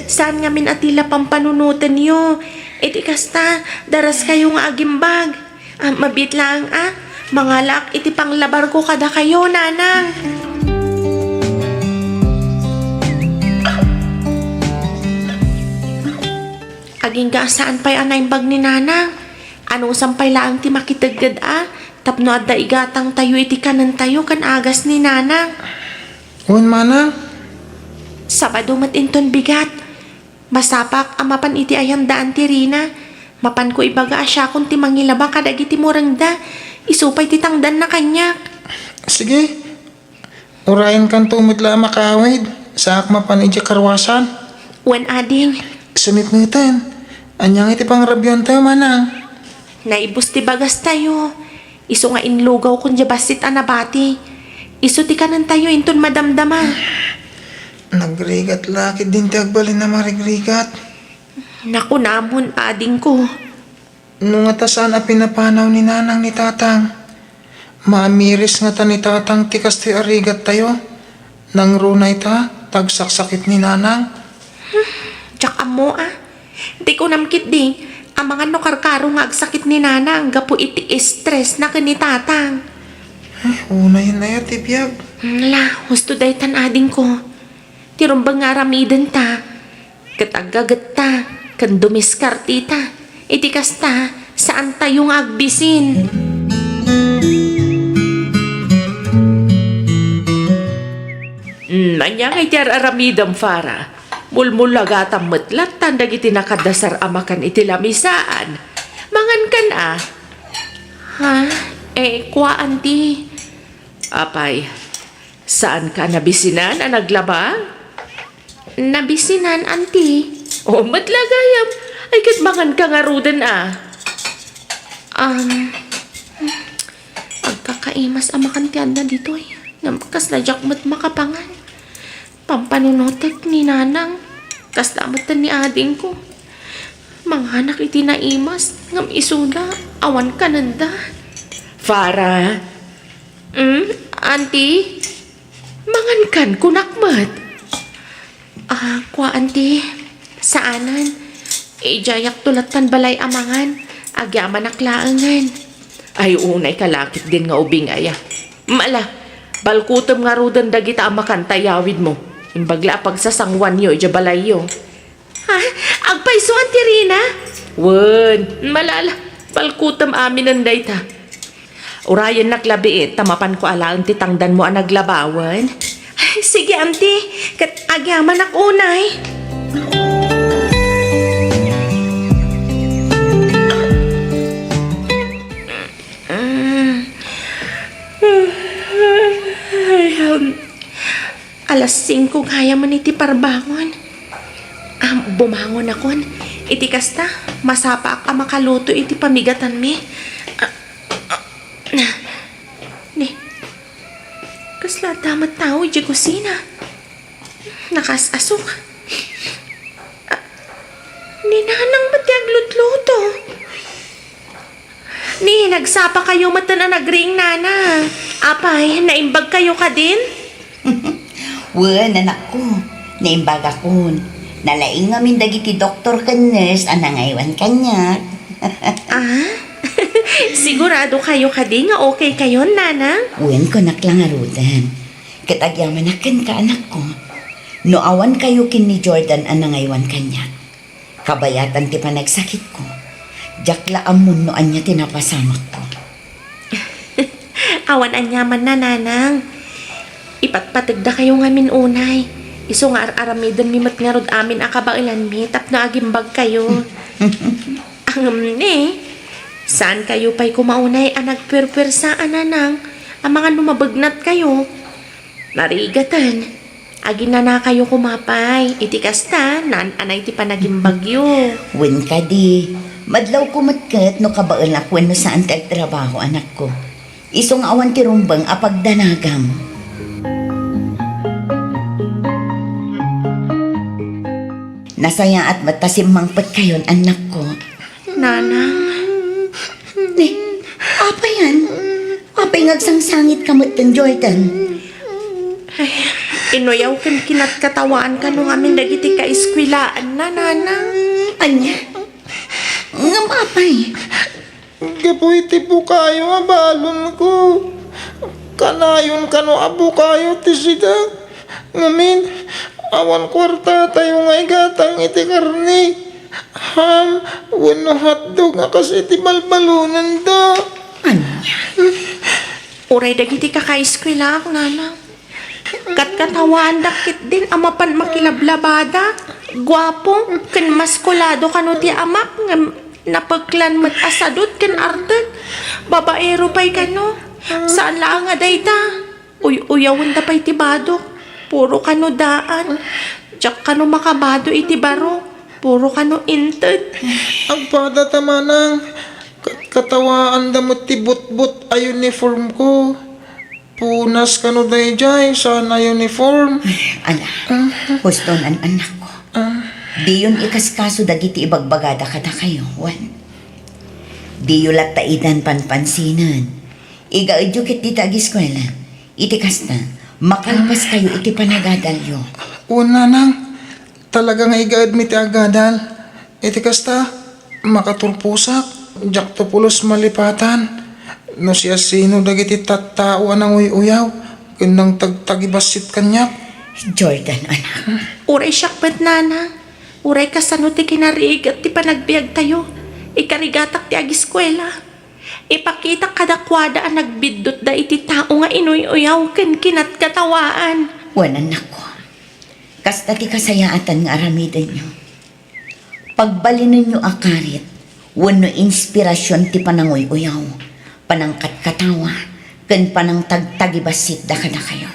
Saan ngamin a ti la pampanunotenyo. Iti kasta, daraskayo nga agimbag. Ah, mabiit laeng, ah. Mangalaak iti panglabarko kadakayo, Nanang. Agingga a saan pay a naimbag ni Nanang. Anusam pay laeng ti makitegged a tapno adda igatangtayo iti kanentayo ken agas ni Nanang. Wen, Manang. Sabado met inton bigat. Masapak a mapan iti ayan da Auntie Rina. Mapanko ibaga a siakon ti mangilaba kadagiti murengda. Isu pay ti tangdanna kaniak. Sige. Urayenkanto met la a makaawid, saak mapan idiay karuasan. Wen, ading. Sumipngeten. Ania nga iti pangrabiantayo, Manang? Naibus ti bagastayo. Isu nga inlugawkon diay bassit a nabati. Isu ti kanentayo inton madamdama. Nagrigat la ketdin ti agbalin a marigrigat. Nakunamon, adingko. No ngata saan a pinapanaw ni Nanang ni Tatang, maamiris ngata ni Tatang ti kastoy a rigattayo. Nangruna ita, ta agsaksakit ni Nanang. Hmm, diak ammo, ah. Ti kunam ketdi, amangan no karkaro nga agsakit ni Nanang gapu iti stress na ken ni Tatang. Ay, unayen aya ti biag. Hmm, la, husto daytan, adingko. Ti rumbeng nga aramidenta, ket aggagetta, ken dumiskarteta. Iti kasta, saantayo nga agbisin. Hmm, ania nga iti ar-aramidem, Farah? Mulmulagatam met lattan dagiti nakaddasar a makan iti lamisaan. Mangankan a. Ha? Eh, kua, Auntie. Apay, saanka a nabisinan a naglaba? Nabisinan, Auntie. O, met la gayam. Ay, ket manganka ngaruden a. Um, agkakaimas a makan ti adda ditoy. Ngem kasla diak met makapangan. Pampanunotek ni Nanang. Kasta met ni adingko. Manganak iti naimas, ngem isuda, awan kanenda. Farah. Hmm? Auntie? Mangankan, kunak met. Ah, kua, anti. Saanen. Idiayakto lattan balay a mangan. Agyamanak laengen. Ay, unay ka laketdin nga ubing aya. Mala, balkutem ngaruden dagita a makan ta iyawidmo. Imbag la a pagsasanguanyo idiay balayyo. Ha? Agpayso, Auntie Rina? Wen, mala, ala, balkutem aminen dayta. Urayennak labiit ta mapanko alaen ti tangdanmo a naglabawen. Sige, Auntie. Ket agyamanak unay. Ay, um, alas singko gayam iti parbangon. Am, bumangonakon. Iti kasta, masapaak a makaluto iti pamigatanmi. Ah, ah, ni, kasla adda met tao idiay kusina. Nakas-asok. Ah, ni Nanang met ti aglutluto. Ni, nagsapakayo metten a nagriing, Nana. Apay, naimbagkayo kadin? Wen, anakko, naimbagakon. Nalaing ngamin dagiti doktor ken nurse a nangaywan kaniak. Ah? Siguradokayo kadi nga okaykayon, Nanang? Wen, kunak la ngaruden. Ket agyamanak kenka, anakko. No awankayo ken ni Jordan a nangaywan kaniak, kabayatan ti panagsakitko, diak la ammon no ania ti napasamakko. Awan aniamanna, Nanang. Ipatpategdakayo ngamin unay. Isu nga ar-aramidenmi met ngarud amin a kabaelanmi tapno agimbagkayo. Ngem ni, saankayo pay koma unay a nagpuerpuersa a, Nanang, amangan no mabegnatkayo. Narigaten, aginanakayo koma pay. Iti kasta, naan-anay ti panagimbagyo. Wen kadi, madlawko met ket no kabaelak wenno saan ti agtrabaho, anakko. Isu nga awan ti rumbeng a pagdanagam. Nasayaat met ta simmangpetkayon, annakko. Nanang. Ni, apay yan? Apay nga agsangsangitka met ken Jordan? Ay, inuyaw ken kinatkatawaan kano ngamin dagiti kaeskuelaanna, Nanang. Ania? Ngem apay? Gapu iti bukayo a balonko. Kanayon kano a bukayo ti sidak. Ngamin, awan kuartatayo nga igatang iti karne, ham, wenno hotdog a kas iti balbalonenda. Ania? Uray dagiti kakaeskuelaak, Nanang. Katkatawaandak ketdin a mapan makilablabada, guapo, ken maskulado kano ti amak ngem napeklan met a sadut ken artek. Babaero pay kano. Saan laeng a dayta. Uy-uyawenda pay ti badok. Puro kano daan. Diak kano makabado iti baro. Puro kano inted. Agpada ta manang. Kat-, katawaanda met ti butbut a uniformko. Punas kano daydiay, saan a uniform. Ala, husto nan annakko. Ah. Diyon ikaskaso dagiti ibagbagada kadakayo, wen. Diyo latta idan panpansinen. Igaedyo ket dita agiskuela. Iti kasta, makalpaskayo iti panagadalyo. Wen, nanang, talaga nga igaedmi ti agadal. Iti kasta, makaturposak, diakto pulos malipatan. No siasino dagiti tattao a nanguy-uyaw ken nangtagtagibassit kaniak. Jordan, anak. Uray siak met, nanang. Uray kasano ti kinarigat ti panagbiagtayo. Ikarigatak ti agiskuela. Ipakitak kadakuada a nagbiddutda iti tao nga inuy-uyaw ken kinatgatawaan. Wen, annakko. Kasta ti kasayaatan nga aramidenyo. Pagbalinenyo a karit wenno inspirasion ti pananguy-uyaw, panangkatkatawa, ken panangtagtagibassit da kadakayo.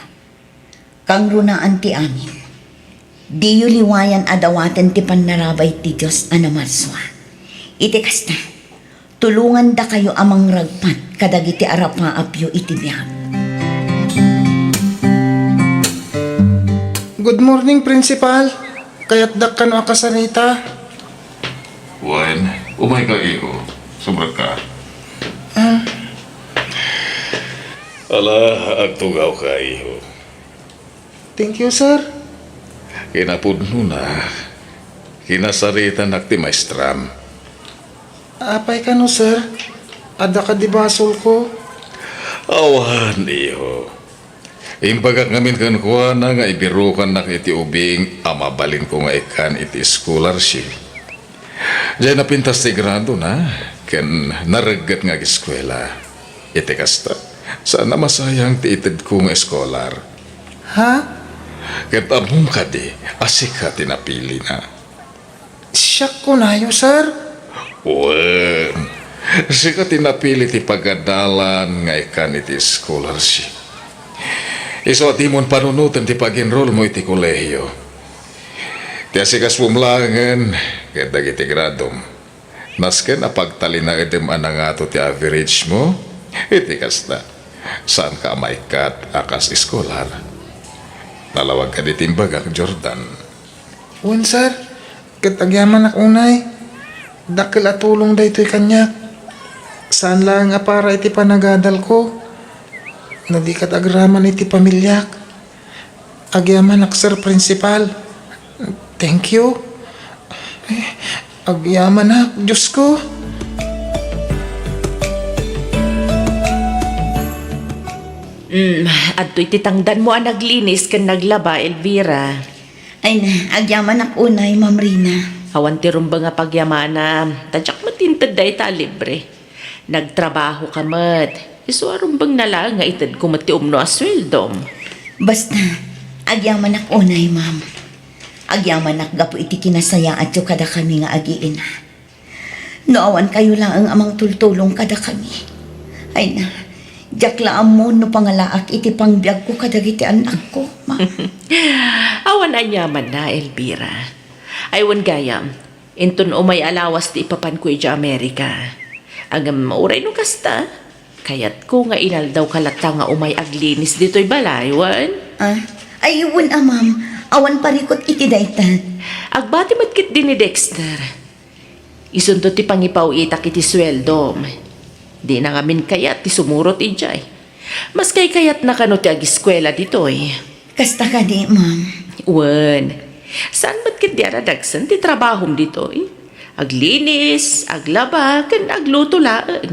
Kangrunaan ti amin. Diyo liwayan a dawaten ti pannarabay ti Dios a namarsua. Iti kasta, tulongandakayo a mangragpat kadagiti arapaapyo iti biag. Good morning, Principal. Kayatdak kano a kasarita. Wen, umayka, iho. Sumrekka. Ah. Ala, agtugawka, iho. Thank you, sir. Kinapudnona, kinasaritanak ti maestram. Apay kano, sir? Adda kadi basolko? Awan, iho. Imbagak ngamin kenkuana nga ibirukannak iti ubing a mabalinko nga ikkan iti scholarship. Diay napintas ti gradona ken naregget nga ageskuela. Iti kasta, saan a masayang ti itedko nga eskolar. Ha? Ket ammom kadi a sika ti napilina. Siak kunayo, sir? Wen, sika ti napili ti pagadalan nga ikkan iti scholarship. Isu a dimon panunoten ti pag-enrollmo iti kolehio. Ti asikasom laengen ket dagiti gradom. Nasken a pagtalinaedem a nangato ti averagemo, iti kasta, saanka a maikkat a kas eskolar. Nalawag kadi ti imbagak, Jordan? Wen, sir. Ket agyamanak unay. Dakkel a tulong daytoy kaniak. Saan laeng a para iti panagadalko. No di ket agraman iti pamiliak. Agyamanak, Sir Principal. Thank you. Agyamanak, Diyos ko. Mm, adtoy ti tangdanmo a naglinis ken naglaba, Elvira. Ay na, agyamanak unay, Ma'am Rina. Awan ti rumbeng a pagyamana, ta diak met inted dayta a libre. Nagtrabahoka met. Isu a rumbengna laeng nga itedko met ti umno a sueldom. Basta, agyamanak unay, ma'am. Agyamanak gapu iti kinasayaatyo kadakami nga agiina. No awan kayo laeng a mangtultulong kadakami. Ay na, diak la ammo no pangalaak iti pangbiagko kadagiti annakko, ma'am. Awan aniamanna, Elvira. Ay, wen gayam, inton umay a lawas ti ipapanko idiay Amerika. Ngem uray no kasta, kayatko nga inaldawka latta nga umay aglinis ditoy balay, wen? Ah, ay, wen a, ma'am. Awan parikut iti dayta. Agbati met ketdi ni Dexter. Isunto ti pangipaw-itak iti sueldom. Dina ngamin kayat ti sumurot idiay. Mas kaykayatna kano ti agiskuela ditoy. Kasta kadi, ma'am? Wen, saan met ketdi a nadagsen ti trabahom ditoy? Aglinis, aglaba, ken agluto laeng.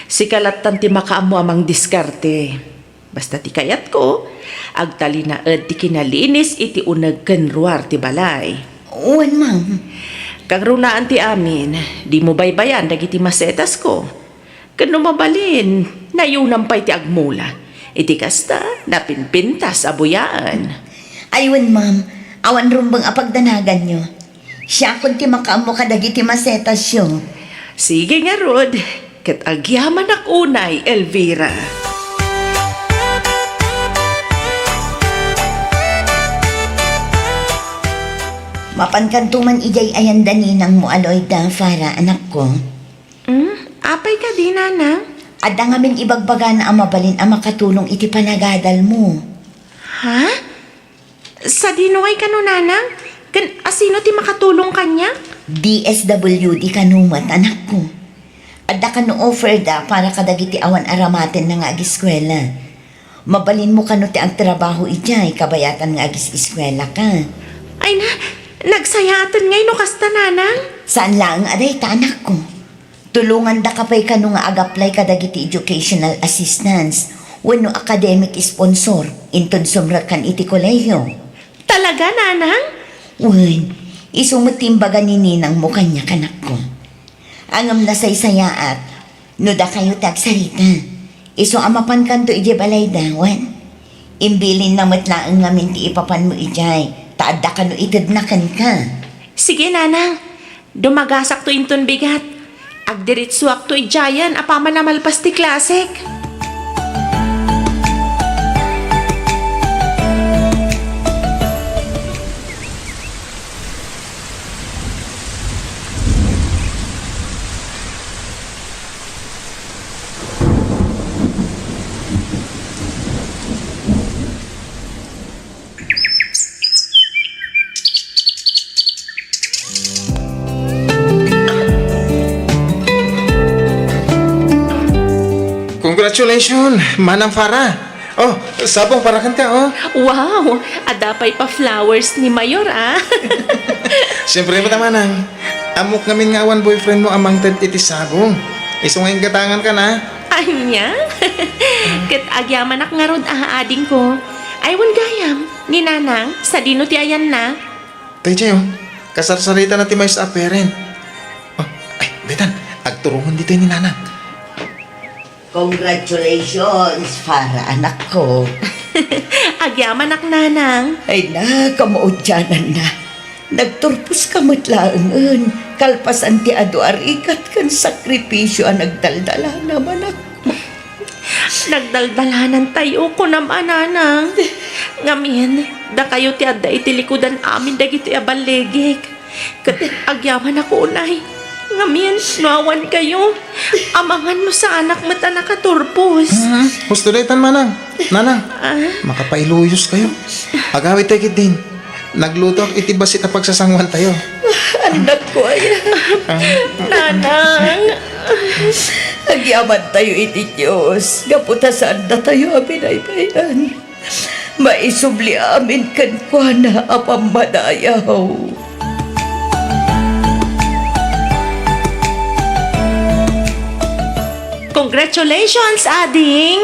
Sika lattan ti makaammo a mangdiskarte. Basta ti kayatko, agtalinaed ti kinalinis iti uneg ken ruar ti balay. Wen, ma'am. Kangrunaan ti amin, dimo baybayan dagiti masetasko. Ken no mabalin, nayunam pay ti agmula. Iti kasta, napinpintas a buyaan. Ay, wen, ma'am. Awan rumbeng a pagdanaganyo. Siakon ti makaammo kadagiti masetasyo. Sige ngarud, ket agyamanak unay, Elvira. Mapankanto man idiay ayan da ninangmo a Loida, Farah, anakko. Hmm? Apay kadi, nanang? Adda ngamin ibagbagana a mabalin a makatulong iti panagadalmo. Ha? Sadino ngay kano, nanang? Ken asino ti makatulong kaniak? D S W D kano met, anakko. Adda kano offer da para kadagiti awan aramatenna nga agiskuela. Mabalinmo kano ti agtrabaho idiay kabayatan nga agis-iskuelaka. Ay na, nagsayaaten ngay no kasta, nanang? Saan laeng a dayta, anakko. Tulongandaka pay kano nga ag-apply kadagiti educational assistance wenno academic sponsor inton sumrekkan iti kolehiyo. Talaga, nanang? Wen, isu met ti imbaga ni ninangmo kaniak, anakko. Ngem nasaysayaat no dakayo ti agsarita. Isu a mapankanto idiay balayda, wen? Imbilinna met laeng ngamin ti ipapanmo idiay, ta adda kano itedna kenka. Sige, nanang. Dumagasakto inton bigat. Agdiritsuakto idiayen apaman a malpas ti klasek. Congratulations, Manang Farah. Oh, sabong para kenka, oh. Wow! Adda pay pa-flowers ni Mayor, ah. Siyempre met, manang. Ammok ngamin nga awan boyfriend mo a mangted iti sabong. Isu nga inggatangan ka na. Ania? Ket agyamanak ngarud, ah, adingko. Ay, wen gayam, ni Nanang, sadino ti ayanna? Tay, Jay, oh. Kasarsaritana ti maysa a parent. Oh, ay, daytan, agturongem ditoy ni Nanang. Congratulations, Farah, anakko. Agyamanak, Nanang. Ay na, kamaudiananna. Nagturposka met laengen, kalpasan ti adu a rigat ken sakripisio a nagdaldalana, anakko. Nagdaldalanan tayo, kunam a, Nanang. Ngamin, dakayo ti adda iti likudan amin dagitoy a ballegek. Ket agyamanak unay. Ngamin, no awan kayo, amangan no saanak met a nakaturpos. Mhm. Husto daytan, manang. Nanang, ah? Makapailuyos kayo. Agawid tayo ketdin. Naglutoak iti bassit a pagsasanguan tayo. Anakko aya. Ah. Nanang. Agyaman tayo iti Dios, gapu ta saan datayo a binaybay-an. Maisubli amin kenkuana a pammadayaw. Congratulations, ading!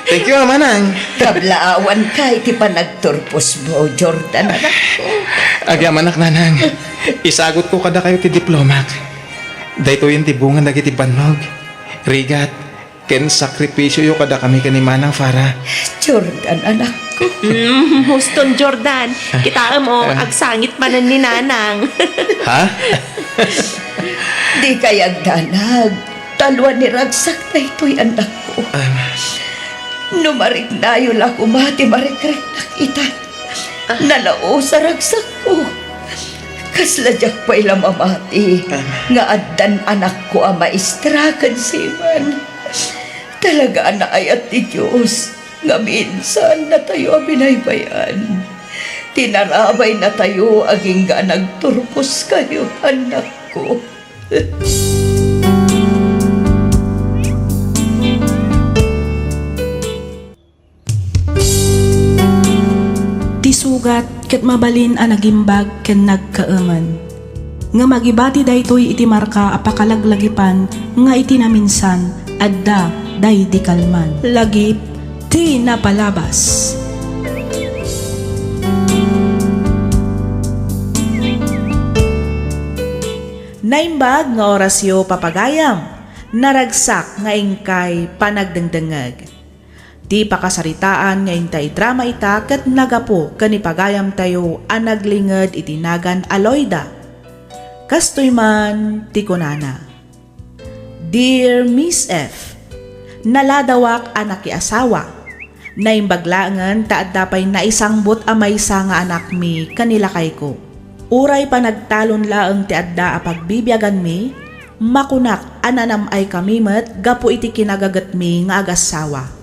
Thank you, manang. Kablaawanka iti panagturposmo, Jordan, anakko. Agyamanak, nanang. Isagutko kadakayo ti diplomak. Daytoyen ti bunga dagiti bannog, rigat, ken sakripisioyo kadakami ken ni Manang Farah. Jordan, anakko. Mm, huston, Jordan. Kitaem, oh, ah, agsangit manen ni Nanang. Ha? Dikay agdanag. Talua ni ragsak daytoy, anakko. Ah. No mariknayo la koma ti marikriknak ita. Ah. Nalaus a ragsakko. Kasla diak pay la mamati, ah, nga addan anakko a maestra ken seaman. Talaga a naayat ti Dios nga minsan natayo a binaybay-an. Tinarabay natayo agingga a nagturposkayo, anakko. Ti sugat ket mabalin a nagimbag ken nagkaemen. Ngem agibati daytoy iti marka a pakalaglagipan nga iti naminsan adda daydi kalman. Lagip ti napalabas. Naimbag nga orasyo, papagayam. Naragsak nga inkay panagdengdengngeg. Ti pakasaritaan nga intay drama ita ket nagapu ken ni pagayamtayo a naglinged iti nagan a Loida. Kastoy man ti kunana, "Dear Miss F, naladawak a nakiasawa. Naimbag laengen ta adda pay naisangbut a maysa nga anakmi ken ni lakayko. Uray panagtalon laeng ti adda a pagbibiaganmi, makunak a nanam-ay kami met gapu iti kinagagetmi nga agassawa.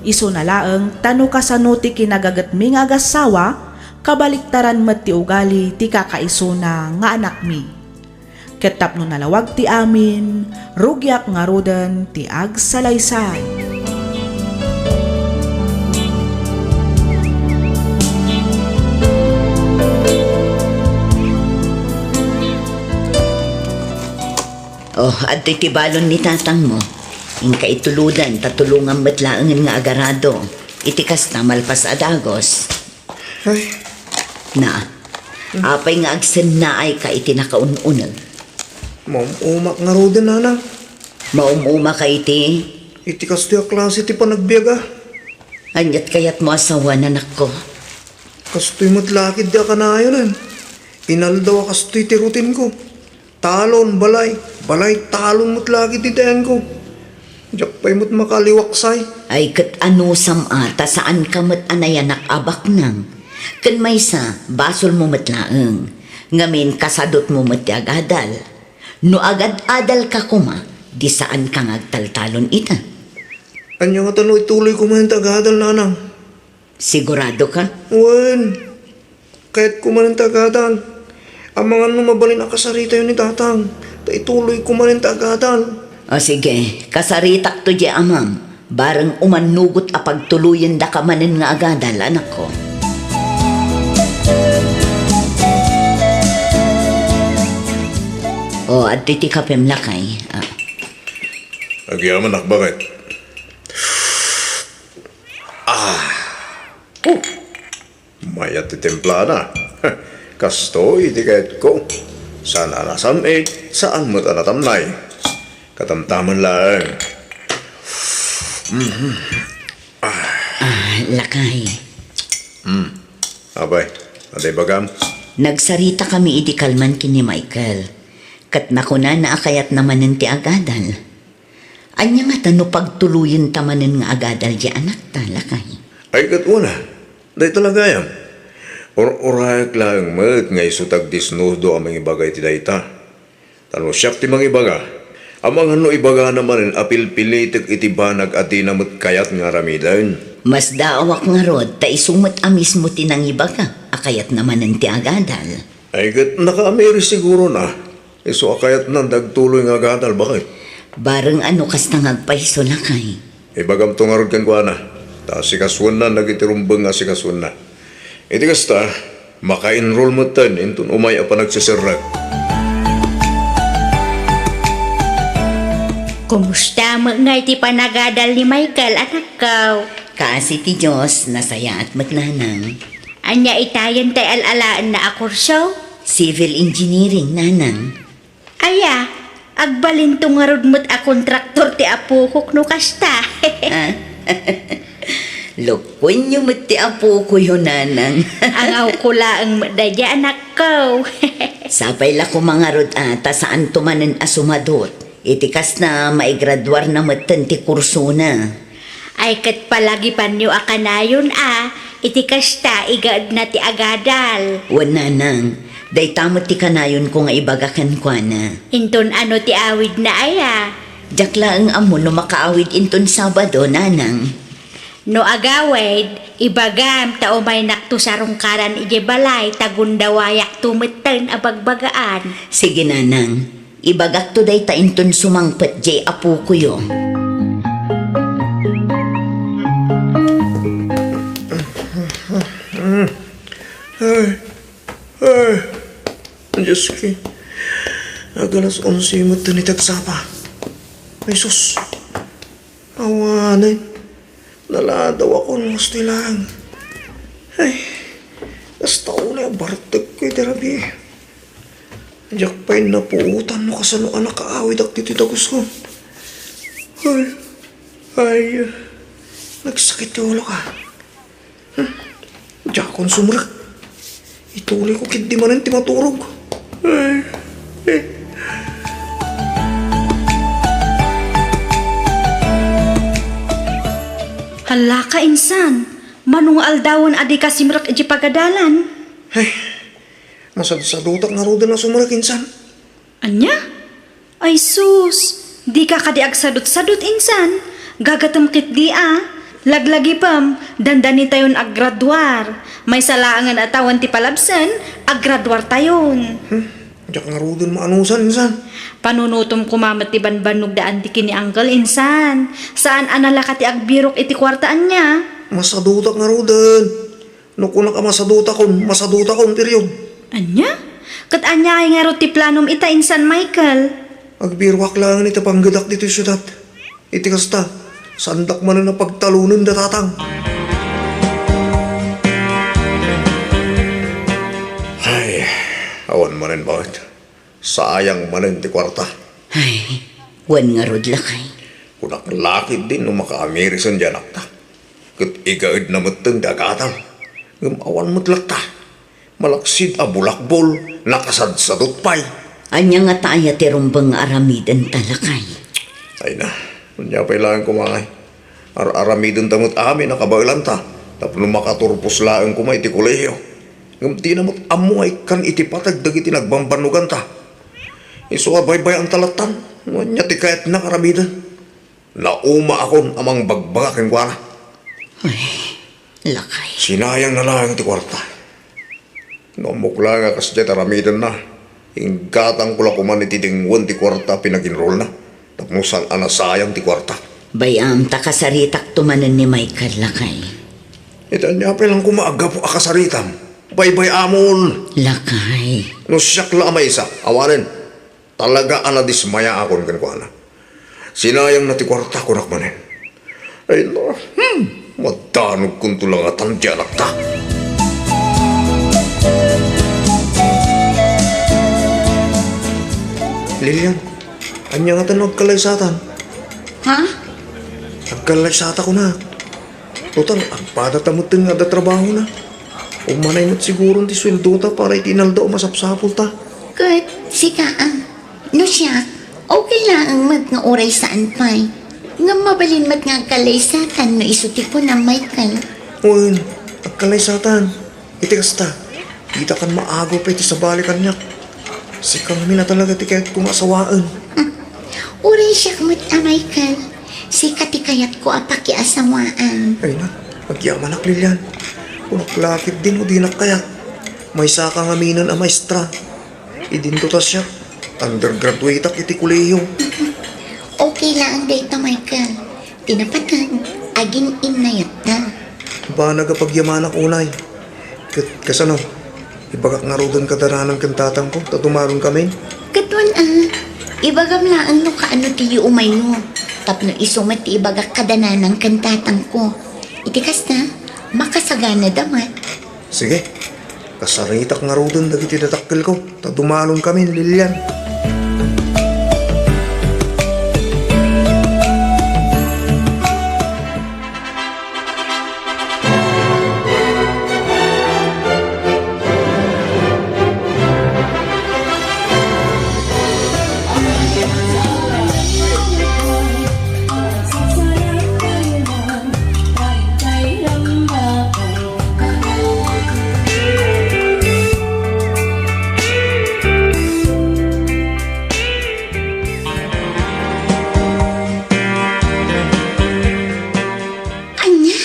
Isuna laeng ta no kasano ti kinagagetmi nga agassawa, kabaliktaran met ti ugali ti kakaisuna nga anakmi. Ket tapno nalawag ti amin, rugiak ngaruden ti agsalaysay." Oh, adtoy ti balon ni tatangmo. Inka ituluden ta tulongam met laengen nga agarado iti kasta malpas a dagos. Ay. Na, apay nga agsennaayka iti nakaun-uneg? Maum-umak ngaruden, nanang. Maum-umaka iti? Iti kastoy a klase ti panagbiag, a. Aniat kayatmo a sawen, anakko? Kastoy met la ketdi a kanayonen. Inaldaw a kastoy ti rutinko. Talon, balay, balay, talon met la ketdi ti ayanko. Diak pay met makaliwaksay. Ay, ket anusam a, ta saanka met a nayanak a baknang. Ken maysa, basolmo met laeng. Ngamin, kasadutmo met ti agadal. No agad-adalka koma, di saanka nga agtaltalon ita. Ania ngata no ituloyko manen ti agadal, nanang? Siguradoka? Wen. Kayatko manen ti agadal. Amangan no mabalin a kasaritayo ni tatang, ta ituloyko manen ti agadal. O sige, kasaritakto diay amam. Bareng umannugot a pagtuloyendaka manen nga agadal, anakko. O, adtoy ti kapem, lakay. Ah. Agyamanak, baket. Ah. Oh. Mayat ti timplana. Kastoy ti kayatko. Saan a nasam-it, saan met a natamnay. Katamtaman laeng. Mhm. Ah. Ah, lakay. Hmm. Apay, adda ibagam? Nagsaritakami idi kalman ken ni Michael. Ket nakunana a kayatna manen ti agadal. Ania ngata no pagtuloyenta manen nga agadal diay anakta, lakay? Ay, ket wen a. Dayta la gayam. Ur-urayek laeng met nga isu ti agdisnudo a mangibaga iti dayta. Ta no siak ti mangibaga, amangan no ibagana manen a pilpilitek iti banag a dina met kayat nga aramiden. Masdaawak ngarud ta isu met a mismo ti nangibaga a kayatna manen ti agadal. Ay, ket nakaamiris siguro na. Isu a kayatnan ti agtuloy nga agadal, baket. Bareng a no kasta nga agpayso, lakay. Ibagamto ngarud kenkuana, ta asikasuenna dagiti rumbeng nga asikasuenna. Iti kasta, maka-enroll metten inton umay a panagseserrek. Kumusta met ngay ti panagadal ni Michael, anakko? Kaasi ti Dios, nasayaat met, nanang. Ania itayen tay al-alaenna a kurso? Civil engineering, nanang. Aya, agbalinto ngarud met a kontraktor ti apokok no kasta. Ah. Lokoenyo met ti apokoyo, nanang. Angawko laeng met daydiay, anakko. Sapay la koma ngarud a ta saanto manen a sumadot. Iti kasta, maigraduarna metten ti kursona. Ay, ket palagipanyo a kanayon a, iti kasta, igaedna ti agadal. Wen, nanang, dayta met ti kanayonko nga ibaga kenkuana. Inton ano ti awidna aya? Diak laeng ammo no makaawid inton Sabado, nanang. No agawid, ibagam ta umaynakto sarungkaran idiay balay ta gundawayakto metten a bagbagaan. Sige, nanang. Ibagakto dayta inton sumangpet diay apokoyo. Ay, ay, Diosko. Ag-alas onse met ti agsapa. Ay, sus. Awanen, naladawakon, mus ti laeng. Ay, kasta unay a bartekko iti rabii. Diak pay napuotan no kasano a nakaawidak ditoy dagusko. Ay, ay, nagsakit ti ulok. Hmm, diakon sumrek. Ituloyko ketdi manen ti maturog. Ay, eh. Hala ka, insan, mano nga aldawen a dika simrek idiay pagadalan? Ay, masadsadutak ngaruden a sumrek, insan. Ania? Ay sus, dika kadi agsadutsadut, insan. Gagatem ketdi a. Laglagipem, dandanitayon aggraduar. Maysa laengen a tawen ti palabsen, aggraduartayon. Hmm, diak ngaruden maanusan, insan. Panunotem koma met ti banbannog da Auntie ken ni Uncle, insan. Saan a nalaka ti agbirok iti kuarta, ania? Masadutak ngaruden. No kunak a masadutakon, masadutakon, period. Ania? Ket aniay ngarud ti planom ita, insan Michael? Agbiruak laengen iti panggedak ditoy siudad. Iti kasta, saandak manen a pagtalonen da tatang. Ay, awan manen, baket. Sayang manen ti kuarta. Ay, wen ngarud, lakay. Kunak la ketdi no makaamirisen diay anakta. Ket igaedna metten ti agadal. Ngem awan met latta. Malaksid a bulakbol, nakasadsadut pay. Ania ngata aya ti rumbeng nga aramidenta, lakay? Ay na, ania pay laeng koma ngay. Ar-aramidenta met amin a kabaelanta tapno makaturpos laeng koma iti kolehio. Ngem dina met ammo nga ikkan iti pateg dagiti nagbambannoganta. Isu a baybay-anta lattan no ania ti kayatna nga aramiden. Naumaakon a mangbagbaga kenkuana. Ay, lakay. Sinayangna laeng ti kuarta. No ammok laeng a kasdiay ti aramidenna, inggatangko la koman iti denggen ti kuarta a pinag-enrollna tapno saan a nasayang ti kuarta. Bay-am ta kasaritakto manen ni Michael, lakay. Iti ania pay laeng koma a gapu a kasaritam? Baybay-amon! Lakay. No siak la a maysa, awanen. Talaga a nadismayaakon kenkuana. Sinayangna ti kuarta, kunak manen. Ay, no. Hmm. Madanogkonto la ngatan ti anakta. Lilian, ania ngatan no agkallaysatan? Ha? Agkallaysata, kunak. Total, agpadata metten nga adda trabahona. Umanay met siguron ti sueldota para iti inaldaw a masapsapulta. Ket sika, a, no siak, okay laeng met nga uray saan pay. Ngem mabalin met nga agkallaysatan no isu ti kunam, Michael. Wen, agkallaysatan. Iti kasta, ditakan maago pay ti sabali kaniak. Sika ngamin a talaga ti kayatko nga asawaen. Hmm. Uray siak met a, Michael. Sika ti kayatko a pakiasawaan. Ay na, agyamanak, Lilian. Kunak la ketdi no dinak kayat. Maysaka ngaminen a maestra. Idinto ta siak, undergraduateak iti kolehiyo. Okay laeng dayta, Michael. Ti napateg, agin-innayatna. Banag a pagyamanak unay. Ket kasano? Ibagak ngaruden kada nanang ken tatangko ta dumalonkamin? Ket wen a, ibagam laeng no kaano ti umayyo. Tapno isu met ti ibagak kada nanang ken tatangko. Iti kasta, makasaganada met. Sige, kasaritak ngaruden dagiti dadakkelko ta dumalonkamin, Lilian. Ania?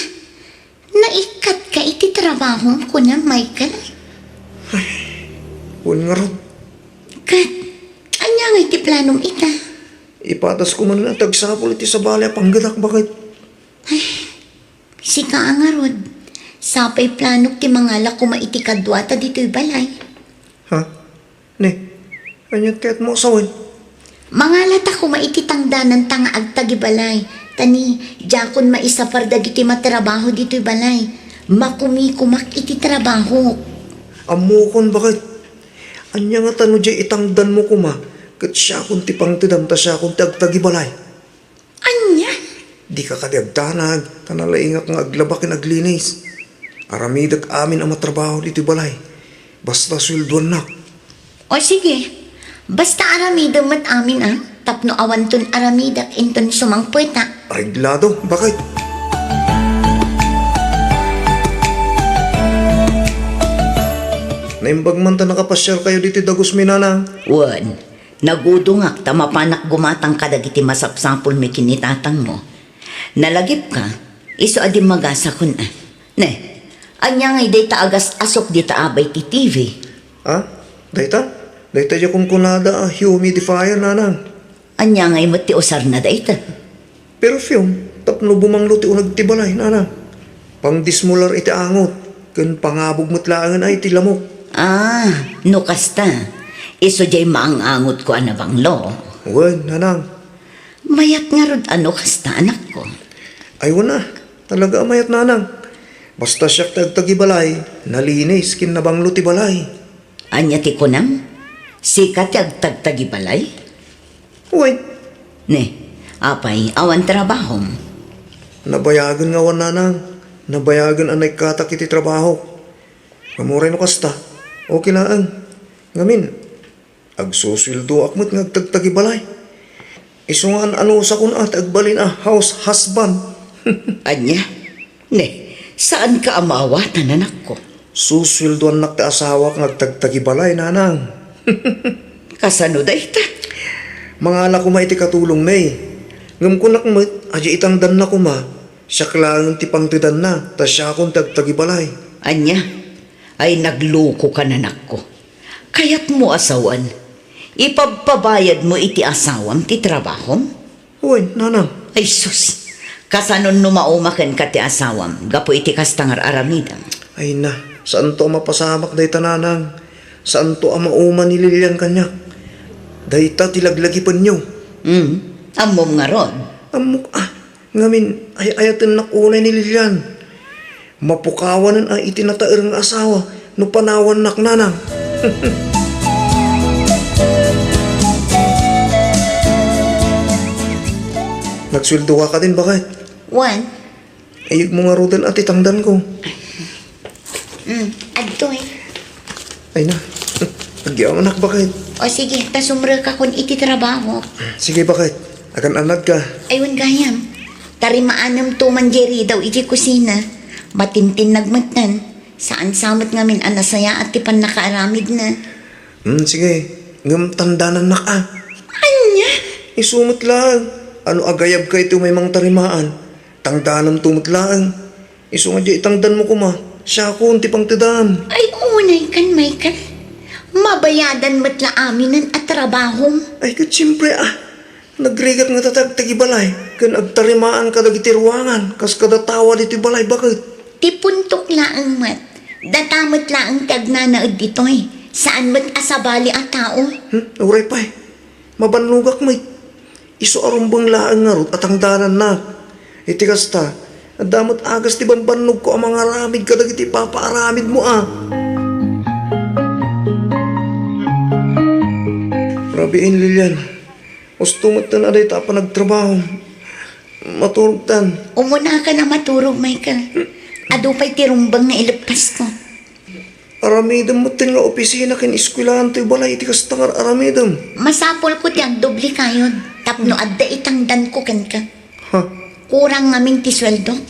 Naikkatka iti trabahom, kunam, Michael? Ay, wen ngarud. Ket, ania ngay ti planom ita? Ipadasko manen a ti agsapul iti sabali a panggedak, baket. Ay, sika a ngarud, sapay planok ti mangala koma iti kaduata ditoy balay. Ha? Ne, aniat kayatmo a sawen? Mangalata koma iti tangdananta nga agtagibalay, ta ni, diakon maisapar dagiti matrabaho ditoy balay. Makumikomak iti trabahok. Ammokon, baket. Ania ngata no diay itangdanmo koma, ket siakon ti pangtedam ta siakon ti agtagibalay? Ania? Dika kadi agdanag, ta nalaingak nga aglaba ken aglinis. Aramidek amin a matrabaho ditoy balay. Basta sueldoannak. O sige, basta aramidem met amin a, tapno awanton aramidek inton sumangpetak. Areglado, baket. Naimbag man ta nakapasiarkayo ditoy dagusmi, nanang. Wen, nagudongak ta mapanak gumatang kadagiti masapsapulmi ken ni tatangmo. Nalagipka, isu a dimmagasakon a. Ne, ania ngay dayta a gas-asok dita abay ti T V? A? Dayta? Dayta diay kunkunada a humidifier, nanang. Ania ngay met ti usarna dayta? Perfume, tapno bumanglo ti uneg ti balay, nanang. Pangdismular iti angot, ken pangabog met laengen a iti lamok. A, no kasta, isu diay maang-angotko a nabanglo. Wen, nanang. Mayat ngarud a no kasta, anakko. Ay, wen a, talaga a mayat, nanang. Basta siak ti agtagibalay, nalinis ken nabanglo ti balay. Ania ti kunam? Sika ti agtagtagibalay? Wen. Ne, apay, awan trabahom? Nabayagen nga awan, nanang. Nabayagen a naikkatak iti trabahok. Ngem uray no kasta, okay laeng. Ngamin, agsusueldoak met nga agtagtagibalay. Isu nga an-anusakon a ti agbalin a house husband. Ania? Ne, saanka a maawatan, anakko? Susueldoannak ti asawak nga agtagtagibalay, nanang. Kasano dayta? Mangala koma iti katulongmi. Ngem kunak met a diay itangdanna koma, siak laeng ti pangtedanna, ta siakon ti agtagibalay. Ania? Ay, naglukoka, anakko. Kayatmo a sawen, ipabpabayadmo iti asawam ti trabahom? Wen, nanang. Ay sus! Kasanon no mauma kenka ti asawam gapu iti kasta nga ar-aramidem? Ay na, Saanto a mapasamak dayta, nanang. Saanto a mauma ni Lilian kaniak. Dayta ti laglagipenyo. Hmm, ammom ngarud. Ammok, ah, ngamin, ay-ayatennak unay ni Lilian. Mapukawanen a iti nataer nga asawa no panawannak, nanang. Nagsueldo ka kadin, baket? Wen. Ayegmo ngaruden a ti tangdanko. Hmm, adtoy. Ay na. Agyamanak, baket. O sige, ta sumrekakon iti trabaho. Sige, baket. Agan-anadka. Ay, wen gayam. Tarimaanem to man diay ridaw iti kusina. Matintinnag metten. Saan sa met ngamin a nasayaat ti pannakaaramidna. Hmm, sige. Ngem tangdanannak a. Ania? Isu met laeng. No agayabka iti umay mangtarimaan, tangdanem to met laeng. Isu nga diay itangdanmo koma, siakon ti pangtedam. Ay, unay kan, Michael. Mabayadan met la aminen a trabahom. Ay, ket siempre, ah. Nagrigat nga tatagtag ibalay, ken agtarimaan kadagiti ruangan, kas kada tawa ditoy balay, baket. Ti puntok laeng met, data met laeng ti agnanaed ditoy. Saan met a sabali a tao. Hmm, uray pay. Mabannogak met. Isu a rumbeng laeng ngarud a tangdanannak. Iti kasta, adda met agas ti bambannogko a mangaramid kadagiti ipapaaramidmo a. Rabiin, Lilian. Husto metten a dayta a panagtrabaho. Maturogtan. Umunakan a maturog, Michael. Adu pay ti rumbeng nga ileppasko. Aramidem metten nga opisina ken eskuelaan toy balay iti kasta nga aramidem. Masapulko ti agdoblekayon tapno adda itangdanko kenka. Ha? Kurang ngamin ti sueldok.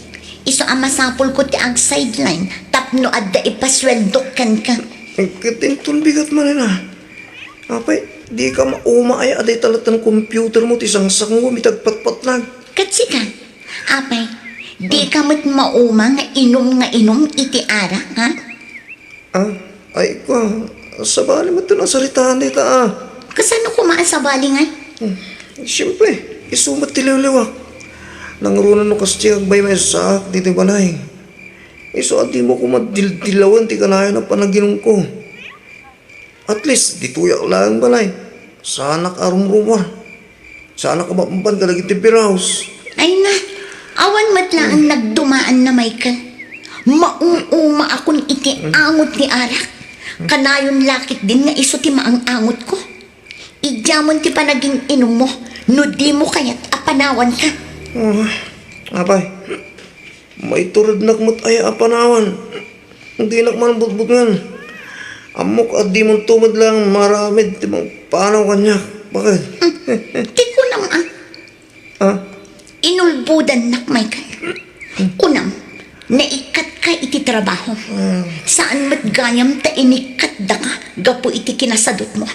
Isu a masapulko ti ag-sideline tapno adda ipasueldok kenka. Ket inton bigat manen a. Apay, dika mauma aya a dayta latta computermo ti sangsangom iti agpatpatlag? Ket sika, apay, dika met mauma nga inum nga inum iti arak, ha? Ah, ay, kua, sabali met ti nasaritaan dita, ah. Kasano koma a sabali ngay? Hmm, siyempre, isu met ti liwliwak. Nangruna no kas ti agbay maysaak ditoy balay. Isu a dimo koma dildilawon ti kanayon a panaginumko. At least, ditoyak laeng balay. Saanak a rumrumor. Saanak a mapampan kadagiti biraos. Ay na, awan met laeng nagdumaanna, Michael. Mauuma akon iti angot ti arak. Kanayon la ketdin nga isu ti maang-angotko. Idiamon ti panagin-inummo no dimo kayat a panawanka. Ah, apay, maiturednak met aya a panawan. Dinak man butbutngen. Ammok a dimonto met laeng maaramid ti mangpanaw kaniak. Baket? Hmm. Ti kunam a. Ah? Inulbodannak, Michael. Kunam, naikkatka iti trabaho. Ah. Saan met gayam ta inikkatdaka gapu iti kinasadutmo.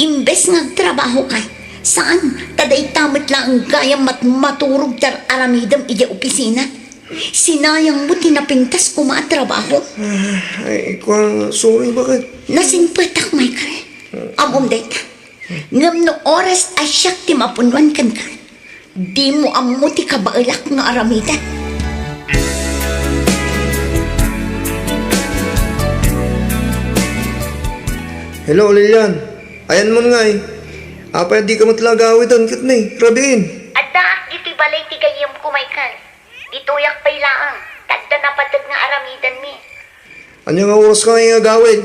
Imbes nga agtrabahoka, saan, ta dayta met laeng gayam mat-, maturog ti ar-aramidem idiay opisina. Sinayangmo ti napintas koma a trabaho. Ah, ay, kua, sorry, baket? Nasimpetak, Michael. Ammom dayta. Ngem no oras a siak ti mapunnuan kenka, dimo ammo ti kabaelak nga aramiden. Hello, Lilian. Ayanmo ngay. Apay a dika met la agawiden ket ni, rabiin? Addaak ditoy balay ti gayyemko, Michael. Ditoyak pay laeng, ta adda napateg nga aramidenmi. Ania nga oras ka nga agawid?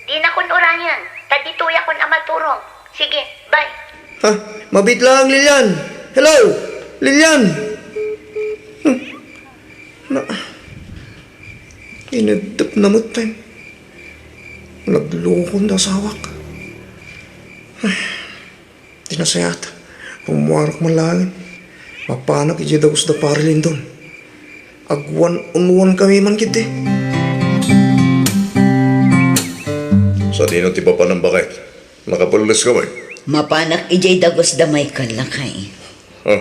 Dinakon urayen, ta ditoyakon a maturog. Sige, bye. Ha? Mabiit laeng, Lilian. Hello? Lilian! Hmm. Na, ineddep na met, eh. Naglukon da asawak. Ay. Ti nasayaat, rummuarak man laeng. Mapanak idiay dagus da Pari Lindon. Agwan-unwan kami man ketdi. Sadino ti papanam, baket? Nakapelles ka met? Mapanak idiay dagus da Michael, lakay. Ha?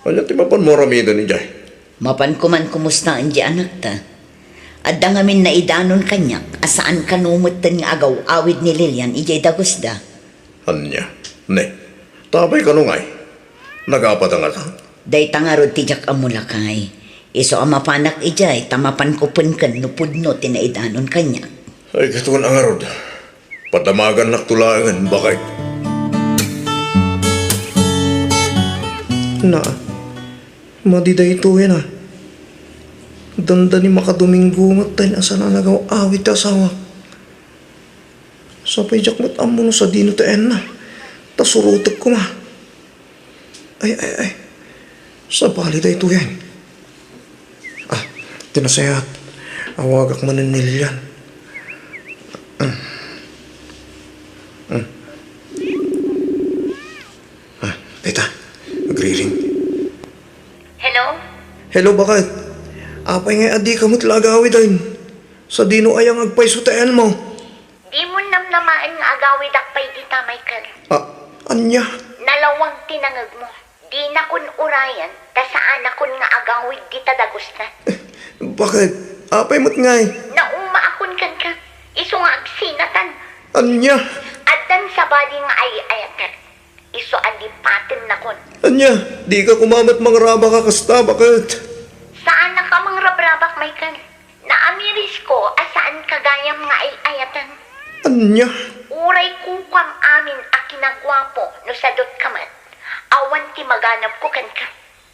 Ania ti mapanmo aramiden idiay? Mapanko man kumustaen diay anakta. Adda ngamin naidanon kaniak a saan kano metten nga agaw-awid ni Lilian idiay dagusda. Ania? Ne, ta apay kano ngay? Nagapata ngata? Dayta ngarud ti diak ammo, lakay. Isu a mapanak idiay ta mapanko penken no pudno ti naidanon kaniak. Ay, katon a ngarud. Padamagannakto laengen, baket. Na, madi daytoyen a. Dandani makadominggo met ta insan a nagaw-awid ti asawak. Sa pay diak met ammo no sadino ti ayanna. Ta surotek koma. Ay, ay, ay. Sabali daytoyen. Ah, ti nasayaat. Awagak manen ni Lilian. Mm. Mm. Ah, dayta. Agriring. Hello? Hello, baket? Apay ngay a dika met la agawiden? Sadino aya nga agpayso ti ayanmo? Dimo namnamaen nga agawidak pay dita, Michael. Ah, ania? Nalawag ti nangegmo. Dinakon urayen, ta saanakon nga agawid dita dagusen. Baket? Apay met ngay? Naumaakon kenka. Isu nga agsinatan. Ania? Addan sabali nga ay-ayatek. Isu a lipatennakon. Ania? Dika koma met mangrabak a kasta, baket? Saanak a mangrabrabak, Michael. Naamirisko a saanka gayam nga ay-ayaten. Ania? Uray kukuam amin a kinaguapo no sadut ka met. Awan ti maganabko kenka.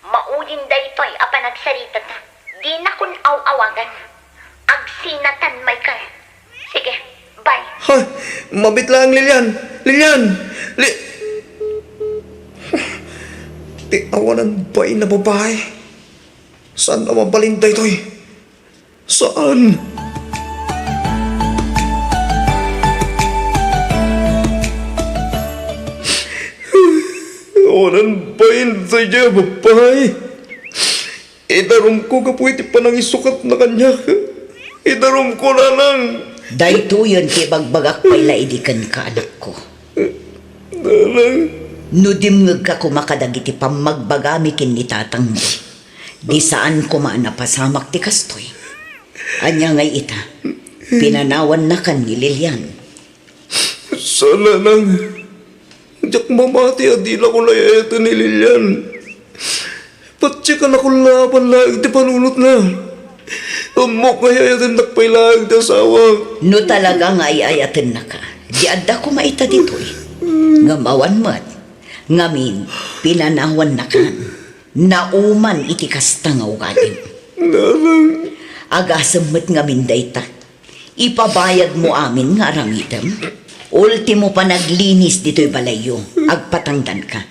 Maudin daytoy a panagsaritata. Dinakon aw-awagan. Agsinatan, Michael. Sige, bye. Ha? Mabit lang, Lilian! Lilian! Li-, ti awanan bain a babae. Saan a mabalin daytoy? Saan? Awanan bain daydiay a babae. Idarumko gapu iti panangisukatna kaniak. Idarumko, nanang. Daytoyen ti ibagbagak pay la idi kenka, anakko. Nanang. No dimngegka koma kadagiti pammagbagami ken ni tatangmo, di saan koma a napasamak ti kastoy. Ania ngay ita? Pinanawannakan ni Lilian. Saan, nanang. Diak mamati a dinakon ay-ayaten ni Lilian. Patiekanakon la a laeng ti panunotna. Ammok nga ay-ayatennak pay laeng ti asawak. No talaga nga ay-ayatennaka, di adda koma ita ditoy. Ngem awan met. Ngamin, pinanawannakan. Nauman iti kasta nga ugalim. Nanang. Agasem met ngamin dayta. Ipabayadmo amin nga aramidem. Ultimo panaglinis ditoy balayyo, agpatangdanka.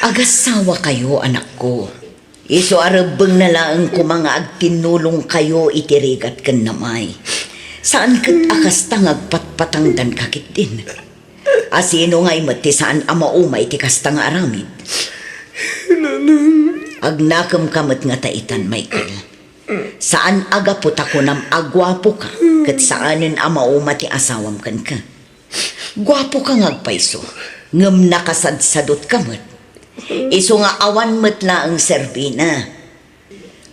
Agassawakayo, anakko. Isu a rebbengna laeng koma nga agtinnulongkayo iti rigat ken namay. Saan ket a kasta nga agpatpatangdanka ketdin. A sino ngay met ti saan a mauma iti kasta nga aramid? Nanang. Agnakemka met ngata itan, Michael. Saan a gapu ta kunam a guapoka, ket saanen a mauma ti asawam kenka. Guapoka nga agpayso, ngem nakasadsadutka met. Isu nga awan met laeng serbina.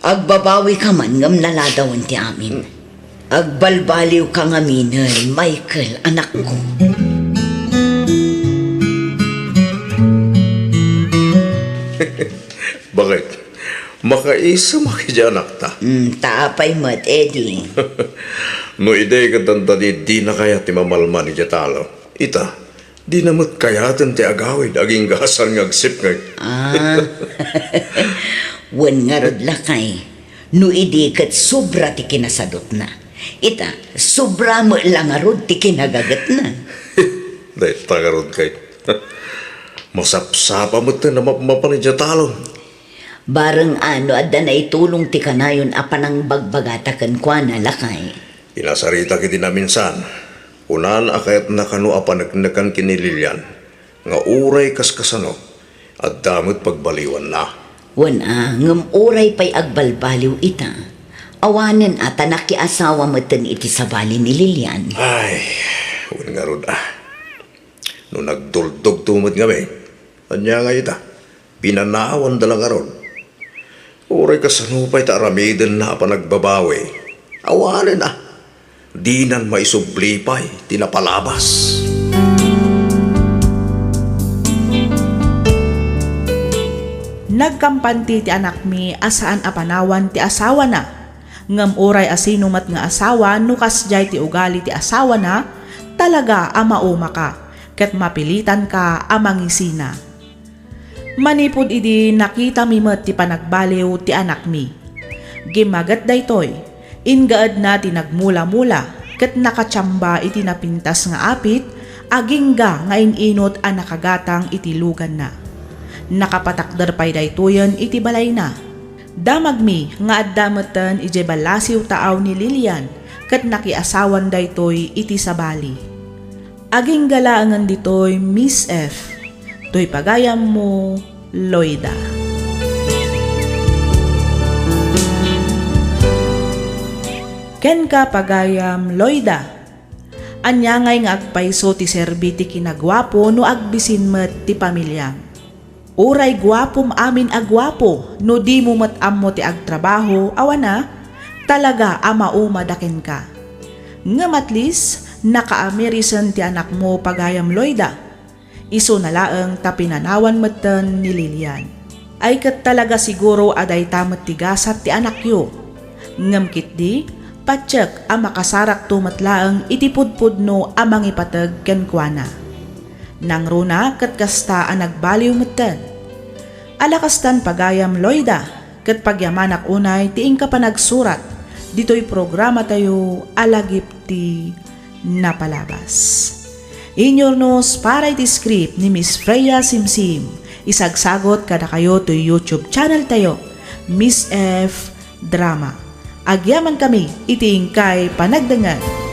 Agbabawika man ngem naladawen ti amin. Agbalbaliwka ngaminen, Michael, anakko. Baket? Makaisemak idiay anakta. Mm, ta apay met, Eddie? No idi ket dandani dina kayat ti mamalman idiay talon. Ita, dina met kayaten ti agawid agingga a saan nga agsipnget. Ah. Wen ngarud, lakay, no idi ket sobra ti kinasadutna. Ita, sobra met la ngarud ti kinagagetna. Dayta ngarud kay masapsapa met ti namapmapan idiay talon. Bareng a no adda naitulong ti kanayon a panangbagbagata kenkuana, lakay. Inasaritak iti naminsan, kunan a kayatna kano a paneknekan ken ni Lilian nga uray kaskasano, adda met pagbaliwanna. Wen a, ngem uray pay agbalbaliw ita, awanen a ta nakiasawa meten iti sabali ni Lilian. Ay, wen ngarud a. No nagduldogto met ngamin, ania ngay ita? Pinanawanda la ngarud. Uray kasano pay ta aramidenna a panagbabawi, awanen a, dinan maisubli pay ti napalabas. Nagkampanti ti anakmi a saan a panawan ti asawana. Ngem uray a sino met nga asawa, no kasdiay ti ugali ti asawana, talaga a maumaka, ket mapilitanka a mangisina. Manipud idi nakitami met ti panagbaliw ti anakmi. Gimmaget daytoy, inggaedna ti nagmulamula ket nakatiamba iti napintas nga apit, agingga nga in-inut a nakagatang iti luganna. Nakapatakder pay daytoyen iti balayna. Damagmi nga adda metten idiay ballasiw taaw ni Lilian ket nakiasawan daytoy iti sabali. Agingga laengen ditoy, Miss F. Toy pagayammo, Loida. Kenka, pagayam Loida. Ania ngay nga agpayso ti serbi ti kinaguapo no agbisin met ti pamiliam? Uray guapom amin a guapo, no dimo met ammo ti agtrabaho, awan a, talaga a maumada kenka. Ngem at least, nakaamirisan ti anakmo, pagayam Loida. Isuna laeng ta pinanawan metten ni Lilian. Ay ket talaga siguro a dayta met ti gasat ti anakyo. Ngem ketdi, patiek a makasarakto met laeng iti pudpudno a mangipateg kenkuana. Nangruna ket kasta a nagbaliw metten. Ala kastan, pagayam Loida, ket pagyamanak unay ti inka panagsurat ditoy programatayo a Lagip ti Napalabas. Inyurnos para iti script ni Miss Freya Simsim, isagsagot kadakayo toy YouTube channel tayo, Miss F Drama. Agyamankami iti inkay panagdengngeg.